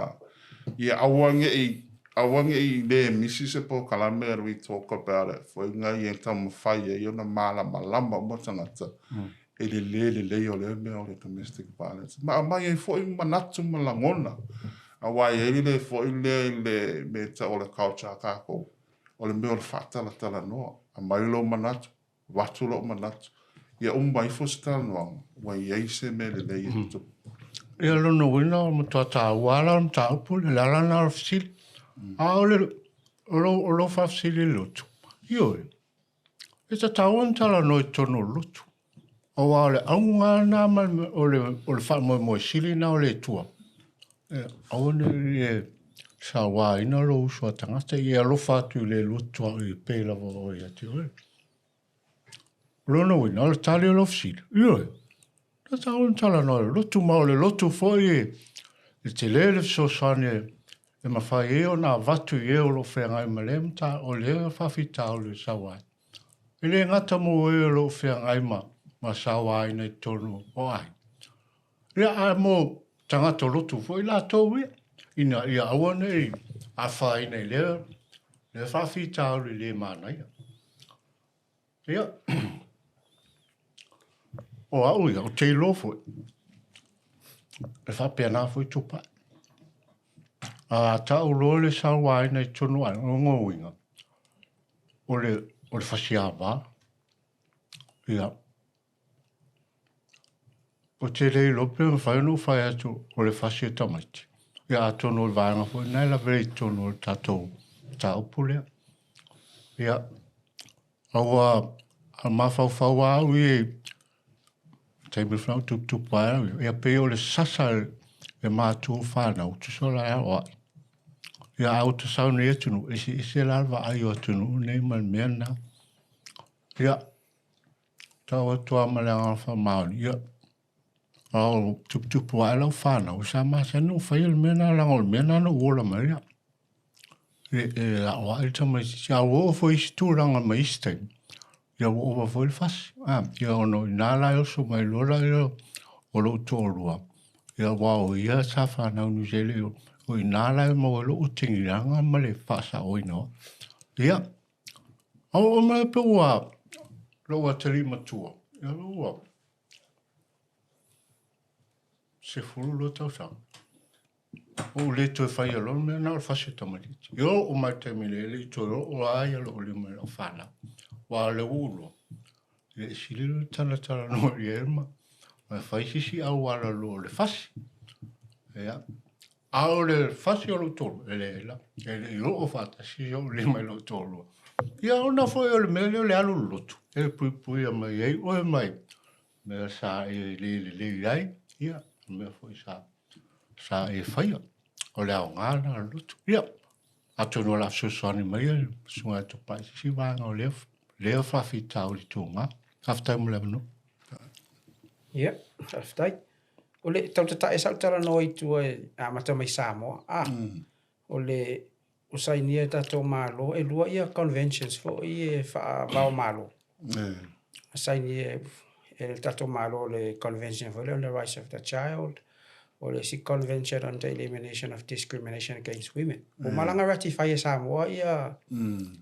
Ia aua ne i aua ne i le misi se polokalame and we talk about it foi na ia taumafai ai ona malamalama uma tagata i le le lelei o lea mea o le domestic violence. Ma aumai ai foi manatu ma lagona aua e i ai le foi lea i le mea e tau o le culture a tatou, o le mea o le faatalatalanoa. Aumai lou manatu, avatu lou manatu, ia uma ifo se talanoaga, ua i ai se mea lelei e tutupu. Ia lona uiga o le matua taua lava la o le mataupu lea, o le ala lena o le fesili. A o le, o lou, o lou faafesili i le lotu, ioe, e tatau ona talanoa i totonu o le lotu. Aua o le auga lava lena ma le, o le, o le faamoemoe sili lena o le Atua. E, aua ne i e sauaina lou uso a tagata, ia e alofa atu i le lotu e pei lava oe ia te oe. O lona uiga, o le tali o lau fesili, ioe, na tatau ona talanoa i le lotu, ma o le lotu foi e tele le fesoasoani e e mafai ai ona avatu i e o lo o feagai ma lea mata, o lea faafitauli o le sauaina. E le gata mo e o lo o feagai ma, ma sauaina i totonu o aiga, ia, a mo tagata lotu foi latou ia, ina ia aua ne i afaina i lea, lea faafitauli le manaia. Ia, o au ia, ou te iloa foi, e faapena foi Tupai. A tau loa le sauaina i totonu o aiga, o lona uiga, o le, o le fasiava. Ia, ou te le iloa pe mafai ona ou fai atu o le fasi o tamaiti. Ia, atonu o le vaega foi lena e lavea i totonu o le tatou mataupu lea. Ia, a ua mafaufau lava au ia i taimi foi a o tuputupu ae au ia, ia pei o le sasa e matua fanau, tusa o la e aoai. Ia a ua tasau nei atunuu, eseese la le vaai o atunuu nei ma le mea lena. Ia, tau atu lava ma le agaga faamaoni, ia, a o tuputupu ae lau fanau, sa masani ona faia le mea lena, leaga o le mea lena na ou ola mai ai au. E, e aoai le tamaitiiti, a ua oo foi i isi tulaga mai isi taimi, ia ua ova foi le fasi. A, ia ona o i ina la e oso mai loa lea o lou toalua, ia aua o ia sa fanau i Niu Sila, o i ina la e maua ai lou otegiaga ma le faasaoina o au. Ia, a oo mai pe ua lou atalii matua, ia ua 12 tausaga. Ua ou le toe faia loa le mea lena o le fasi o tamaitiiti. E oo mai i le taimi nei, e le i toe oo lava ia lou lima i lau fanau. Aua o lea ua ou iloa, e sili le talatalanoa i ai ma fai se isi auala i lo le fasi. Ia. A o le fasi o lou toalua, e leai lava. E le i oo faatasi ou lima i lou toalua. Ia ona foi o le mea lea o le alu i le lotu, e puipuia mai ai oe mai mea sa e le lelei ai, ia, mea foi sa sa e faia. O le aoga lena o le lotu. Ia, atonu o le a fesoasoani mai le Susuga ia Tupai i se isi vaega o lea, lea faafitauli tuga. Faafetai mo le avanoa. Ia, faafetai. O le tau tatae sa ou talanoa i tua e amata mai Samoa. A, o le ua sainia e tatou Malo, e lua ia conventions foi e faava o Malo. Na sainia e le tatou Malo le convention foi lea on the rights of the child, o le isi convention on the elimination of discrimination against women. Ua malaga ratify e Samoa ia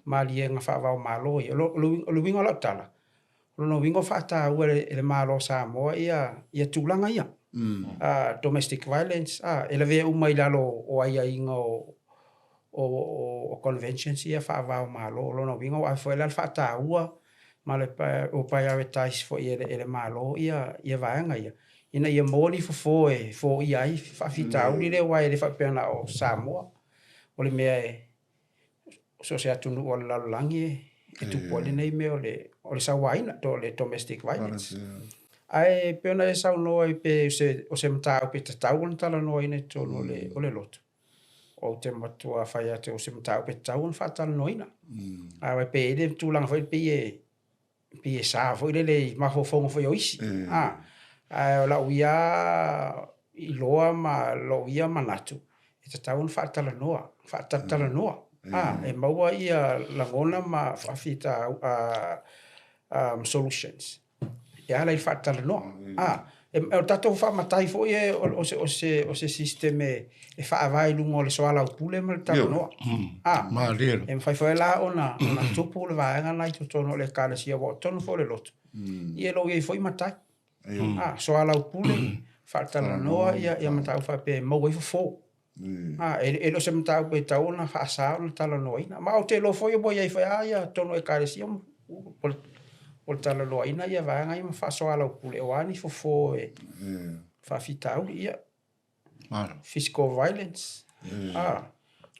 maliega faava o Malo ia. O le uiga o lau tala, O lona uiga ua faataua e le Malo o Samoa ia ia tulaga ia. Domestic violence, e lavea uma i lalo o aiaiga o o conventions ia faava o Malo. O lona uiga ua ave foi la le faataua ma le ua prioritize foi e le Malo ia ia vaega ia ina ia maua ni fofo e foia ai faafitauli lea aua e le faapea na o Samoa. O le mea e so o se atunuu o le lalolagi e tupu ai lenei mea o le, o le sauaina, po o le domestic violence. Ae pei ona e saunoa ai pe o se, o se mataupu e tatau ona talanoaina i totonu o le, o le lotu, ou te matua fai atu o se mataupu e tatau ona faatalanoaina. Aua e pei e i ai le tulaga foi lea pei e, pei e sa foi lele i mafaufauga foi o isi. Mm. A, ae o lau ia iloa ma lou ia manatu, e tatau ona faatalanoa, faatalatalanoa. Mm. A, e maua ia lagona ma faafita solutions e ala i le faatalanoa. Mm. A, e, o le tatou faamatai foi e, o, se, o, se, o se system e, e faavae i luga o le soalaupule ma le talanoa. Mm. A, e mafai foi la ona, ona tupu le vaega lena i totonu o le Ekalesia, aua o totonu foi o le lotu, mm. ia e lo i ai foi matai. Mm. A, soalaupule, faatalanoa ia, ia mataupu faapea e maua ai fofo. Mm. A, e, e le o se mataupu e tatau ona faasa ona talanoaina. Ma ou te iloa foi ua i ai foi lava ia totonu o Ekalesia o le, o le talanoaina ia vaega ia ma faasoalaupule o a ni fofo e mm. faafitauli. Ia, Malo. Physical violence. Mm. Ah.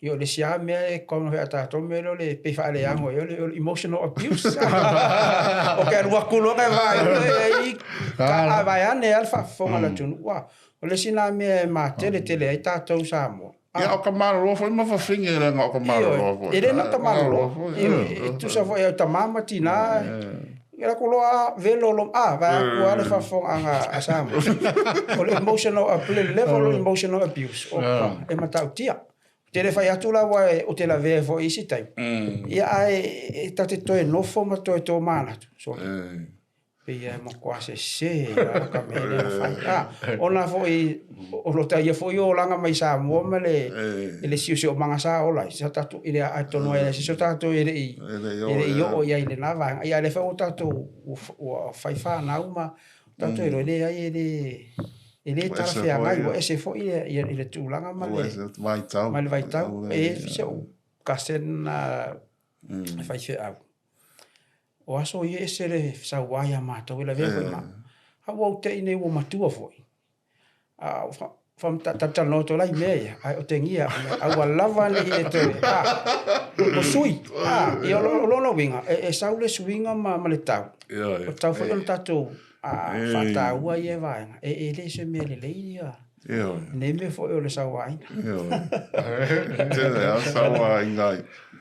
Ia o le isi lava mea e common foi ia tatou mea lea o le pei faaleago ai o le emotional abuse. O ke alu atu loa ka vaai ai ka vaai ane lava le faafofoga a le atunuu. Ah. O le isi lena mea e matele tele ai tatou Samoa. Ia o ka malolo foi ma fafine leaga o ka malolo foi. E le na o ka malolo. E tusa foi o tama ma tina. Ia la ko loa velo lo a va aku a le faafofogaaga a Samoa. O le emotional le level o emotional abuse o e matautia. Te le fai atu la aua ou te lavea ai foi i isi taimi, ia ae e ta te toe nofo ma toe tomanatu, sole, pei e matua sese lava ka mea lea na fai. A, ona foi o lo ta ia foi olaga mai Samoa ma le i le siosiomaga sa ola ai, sa tatou i le atonu ai se o tatou e le i oo i ai i lena vaega. Ia a o lea foi ua tatou ua fai fanau ma tatou iloa, e leai e le talafeagai, ua ese foi i le tulaga ma le vaitau. E i ai si ou cousin e faifeau, o aso ia e ese le saua ia matou, e lavea foi ma au. Ae ua ou te'i nei ua matua foi, a talatalanoa atu la i mea ia, ae otegia au, aua lava ne i e toe, a, ua sui. A, ia o lona uiga, e sau le suiga ma le tau, o tatau foi ona tatou faataua ia vaega, e le o se mea lelei ia nei mea foi o le sauaina. Tele lava sauaina ai.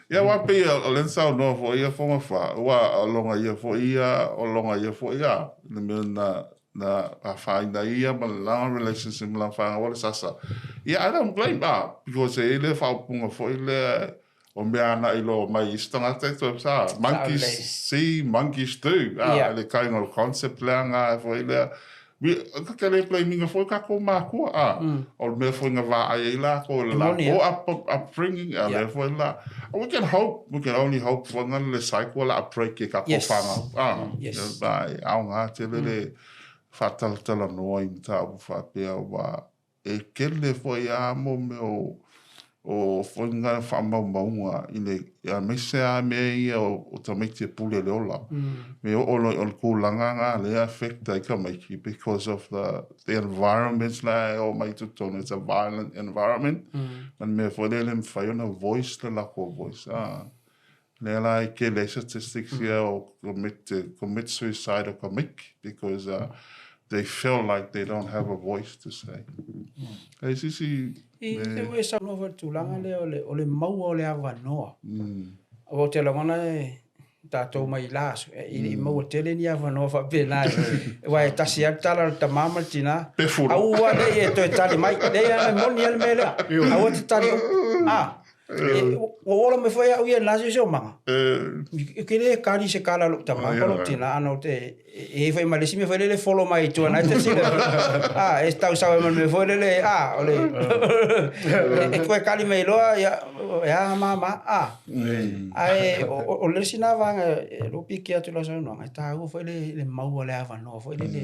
Ia aua pei o lea na saunoa foi ia Fogafa, aua o lona ia foi ia, o lona ia foi ia, le mea na na afaina ai ia ma le lana relationship ma lana fanau o le sasa. Ia I don't blame ah, because e i ai le faaupuga foi lea o mea ana i loa mai isi tagata e toe sa, monkeys see, monkeys do, ah, le kind of concept lea nga foi lea. Ka te le blame foi kākou mākua, ah, o le mea foi na vaai ai lākou i le lākou upbringing, a lea foi la. We can hope, we can only hope foi nga le cycle la a break e kākou whanau. Ah, e aoga tele le faatalatalanoa i mataupu faapea ua e tele foi a mo mea o o foi nga faamaumauga i le aemaise lava mea ia o tamaiti e pule le ola. Me oo loa o le tulaga na lea affect ai tamaiti because of the environment la e oo mai i totonu, it's a violent environment. Ma le mea foi lea e le mafai ona voice le latou voice. Lea la e tele ai statistics ia o commit suicide o tamaiti because they feel like they don't have a voice to say. E se isi I te ua e saunoa foi i le tulaga lea o le maua o le avanoa. Aua ou te lagona e tatou mai la aso, e le i maua tele ni avanoa faapena. Aua e tasi lava le tala a le tama ma le tina, aua ne i e toe tali mai. Leai lava e moni lava le mea lea, aua e te tali upu. Ua ola mai foi au ia i lena siosiomaga. Ou te le kali i se kala a lou tama po o lou tina, ana ou te e i ai foi ma le isi mea foi lele e follow mai i tua na e te silafia. A, e tausau ai ma le mea foi lele, a, o le e toe kali mai loa, ia, e a mama, a. Ae o le isi lena vaega e lou piki atu i lau saunoaga, e taua foi le maua o le avanoa foi lele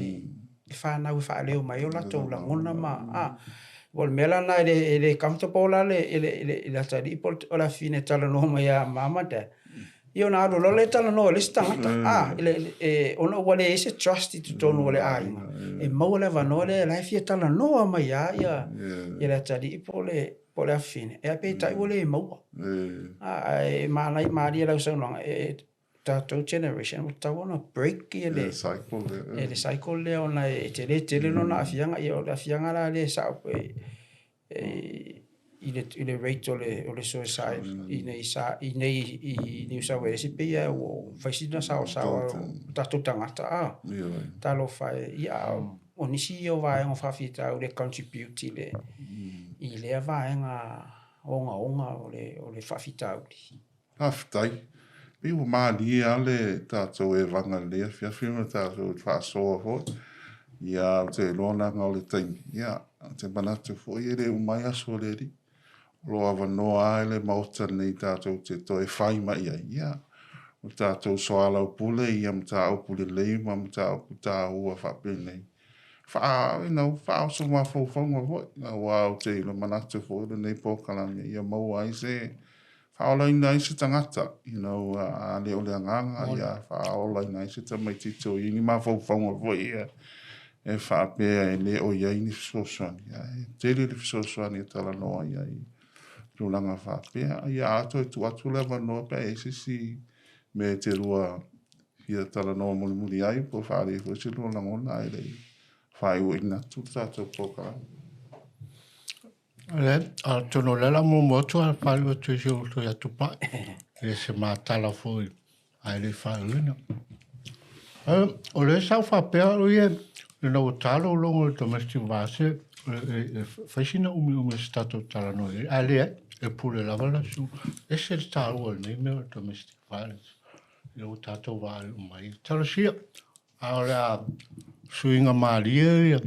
i fanau e faaleo mai ai o latou lagona ma, a. O le mea la lena e le comfortable la i le atalii po o le afafine e talanoa mai ia mom ma dad, ia ona alu loa lea e talanoa i le isi tagata, a, ona ua leai se trust i totonu o le aiga, e maua le avanoa lea o la e fia talanoa mai lava le atalii po o le afafine, ae peitai ua le maua. Ae malie lau saunoaga, tatou generation ua tatau ona break ia le cycle lea, le cycle lea ona e tele tele lona aafiaga. Ia o le aafiaga la lea e sao i le rate o le suicide i nei sa i nei i New South Wales e pei lava ua fai sina saosaoa o tatou tagata a talofa e. Ia o nisi ia o vaega o faafitauli e contribute i lea vaega ogaoga o le faafitauli. Faafetai. Pei ua malie lava le tatou evaga i lenei afiafi ma le tatou faasoa foi. Ia, ou te iloa leaga o le taimi, ia, ou te manatu foi e le uma ai aso o le Alii. O lo o avanoa lava le Maota lenei tatou te toe fai mai ai, ia, o tatou soalaupule i mataupu lelei ma mataupu taua faapenei. Faa, you know, faaoso mafaufauga foi, aua ou te manatu foi lenei polokalame ia maua ai se faaolaina ai se tagata, you know, a le o le agaga, ia faaolaina ai se tamaitiiti o i ai ni mafaufauga foi ia e faapea e le o i ai ni fesoasoani. Ae tele le fesoasoani e talanoa i ai tulaga faapea. Ia a toe tuu atu le avanoa pe a i ai se isi mea e te lua fia talanoa mulimuli ai po o faaali ai foi se lua lagona ae le i faaiuina atu le tatou polokalame. Le, atonu o lea la muamua atu a faaiu atu i si ou uso ia Tupai. E le se matala foi ae le i faaiuina. O lea sa ou faapea au ia, ina ua ta lou logo i le domestic violence, E fai sina umiumi o se tatou talanoa i ai, ae leai, e pule lava lau susuga. E ese le taua o lenei mea o le domestic violence, ina ua tatou vaai uma i ai. Talosia, a o le a suiga malie ia,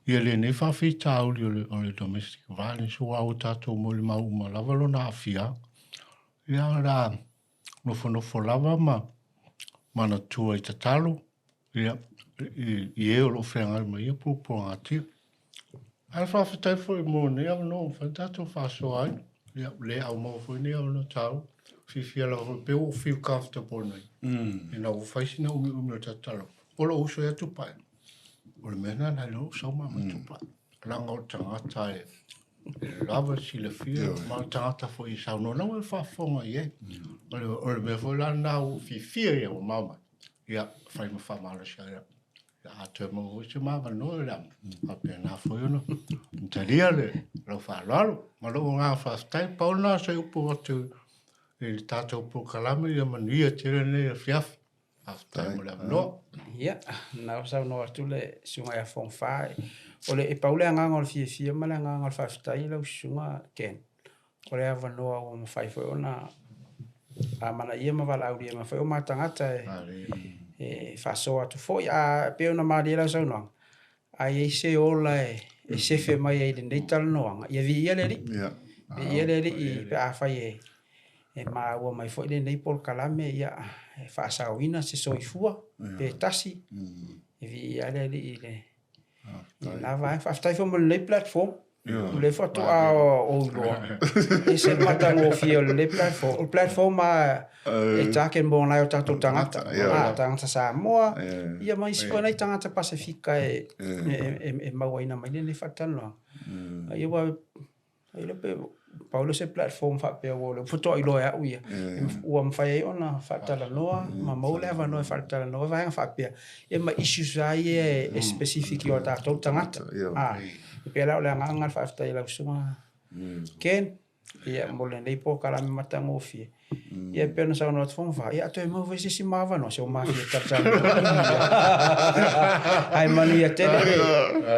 ia lenei faafitauli o le, o le domestic violence, aua ua tatou molimau uma lava lona aafiaga. Ia, o le a nofonofo lava ma manatua i tatalo, ia, i, i e o lo o feagai ma ia puapuagatia. Ae faafetai foi mo lenei avanoa ua mafai ona tatou faasoa ai. Ia, le aumaua foi lenei avanoa taua. Fiafia lava foi, pei ua ou feel comfortable nei. Ina ua fai sina umiumi o le tatou talanoa. O lou uso ia Tupai. O le mea lena na iloa ou sau ma aumai Tupai. Leaga o le tagata e lava le silafia ma o le tagata foi e saunoa. Na ua e faafofoga i ai. O le mea foi la lena ua ou fiafia ai ua maua mai. Ia, fai ma faamalosi ai. A toe maua foi se ma avanoa, o le a faapena foi ona talia le lau faaaloalo. Ma lou agaga faafetai. Pau lena o se upu atu i le tatou polokalame, ia manuia tele lenei afiafi. Faafetai mo le avanoa. Ia, na ua saunoa atu le susuga ia Fogafa, o le, e pau le agaga o le fiafia ma le agaga o le faafetai lau susuga Ken, o le avanoa ua mafai foi ona amanaia ma valaaulia mai foi o ma tagata e faasoa atu foi. A pei ona malie lau saunoaga, a i ai se ola e sefe mai ai i lenei talanoaga, ia viia le Alii. Viia le Alii pe afai e maua mai foi lenei polokalame, ia, e faasaoina se soifua pe tasi, e viia ai le Alii i le lena vaega. Faafetai foi mo lenei platform. O lea faatoa ou iloa, e ese le matagofie o lenei platform. O le platform lava e target mo nai o tatou tagata, tagata Samoa, ia ma isi foi nai tagata Pasefika e mauaina mai lenei faatalanoaga. Ia aua e iloa pe pau lea o se platform faapea ua lea faatoa iloa e au ia, ua mafai ai ona faatalanoa ma maua le avanoa e faatalanoa vaega faapea, ia ma issues lava ia e specific i o tatou tagata. E pei la o le agaga lena o le faafetai i lau Susuga Ken, ia mo lenei polokalame matagofie. Ia e pei ona saunoa atu Fogafa, ia a toe maua foi se isi ma avanoa, se ua mafia talatalanoa. Ae manuia tele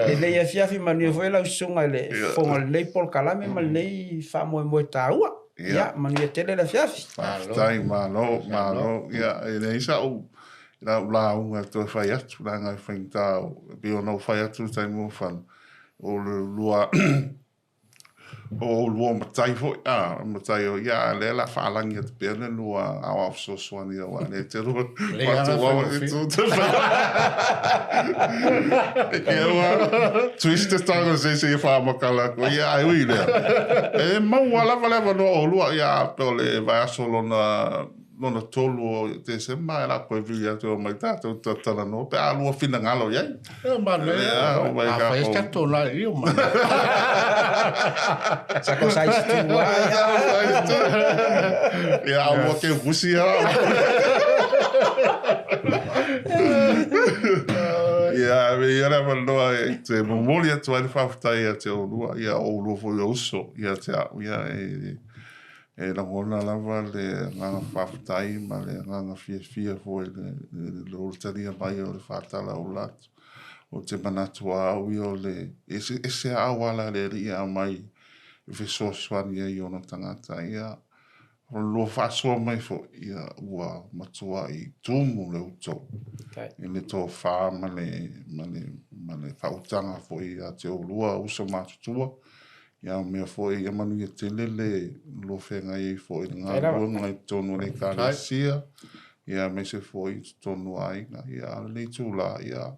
lenei afiafi, manuia foi lau susuga i le fofoga o lenei polokalame ma lenei faamoemoe taua. Ia, manuia tele le afiafi. Faafetai, malo, malo. Ia, e leai sa'u lau lauga e toe fai atu, leaga e faigata, e pei ona ou fai atu i le taimi ua fano, o le lua o oulua matai foi, a, matai o ia, a lea la faalagi atu pea le lua aoao fesoasoani aua lea te lua e ke ua twist te tongue se se faamakala atu ia ai ui lea e maua lava le avanoa oulua ia pe o le vaiaso lona lona 3 o Tesema e la koe vili atu o mai tātou talanoa pe a lua finagalo i ai. E manaia. Oh my A God. fai se tatou la i o manaia. Sa ko size 2 lava. Ia, a ua ke vusi ha. Ia, me ia le avanoa e te momoli atu ai le faafetai ia te oulua, ia o oulua foi o uso ia te au, ia e E lagona lava le agaga faafetai ma le agaga fiafia foi i le talia mai o le faatalaula atu. Ou te manatu lava au ia o le eseese lava auala a le Alii e aumai e fesoasoani ai i ona tagata. Ia, o le lua faasoa mai foi, ia, ua matuai tumu le utou i le tofa ma le, ma le, ma le faautaga foi ia te oulua uso matutua. Ia mea foi ia manuia tele le lua feagai ai foi i le galuega i totonu o le Ekalesia, ia aemaise foi i totonu o aiga. Ia a o lenei itula, ia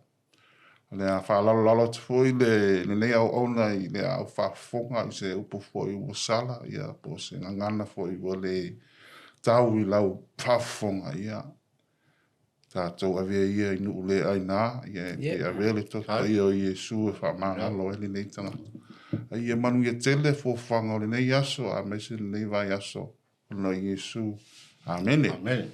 o le a faalalolalo atu foi le lenei auauna i le au faafofoga i se upu foi ua sala, ia po o se gagana foi ua le tau i lau faafofoga, ia Tatou avea ia i nuu le aina, ia e avea le Toto Paia o Iesu e faamagalo ai lenei tagata. A ia manuia tele fuafuaga o lenei aso, aemaise lenei vaiaso, ona o Iesu. Amene. Amene.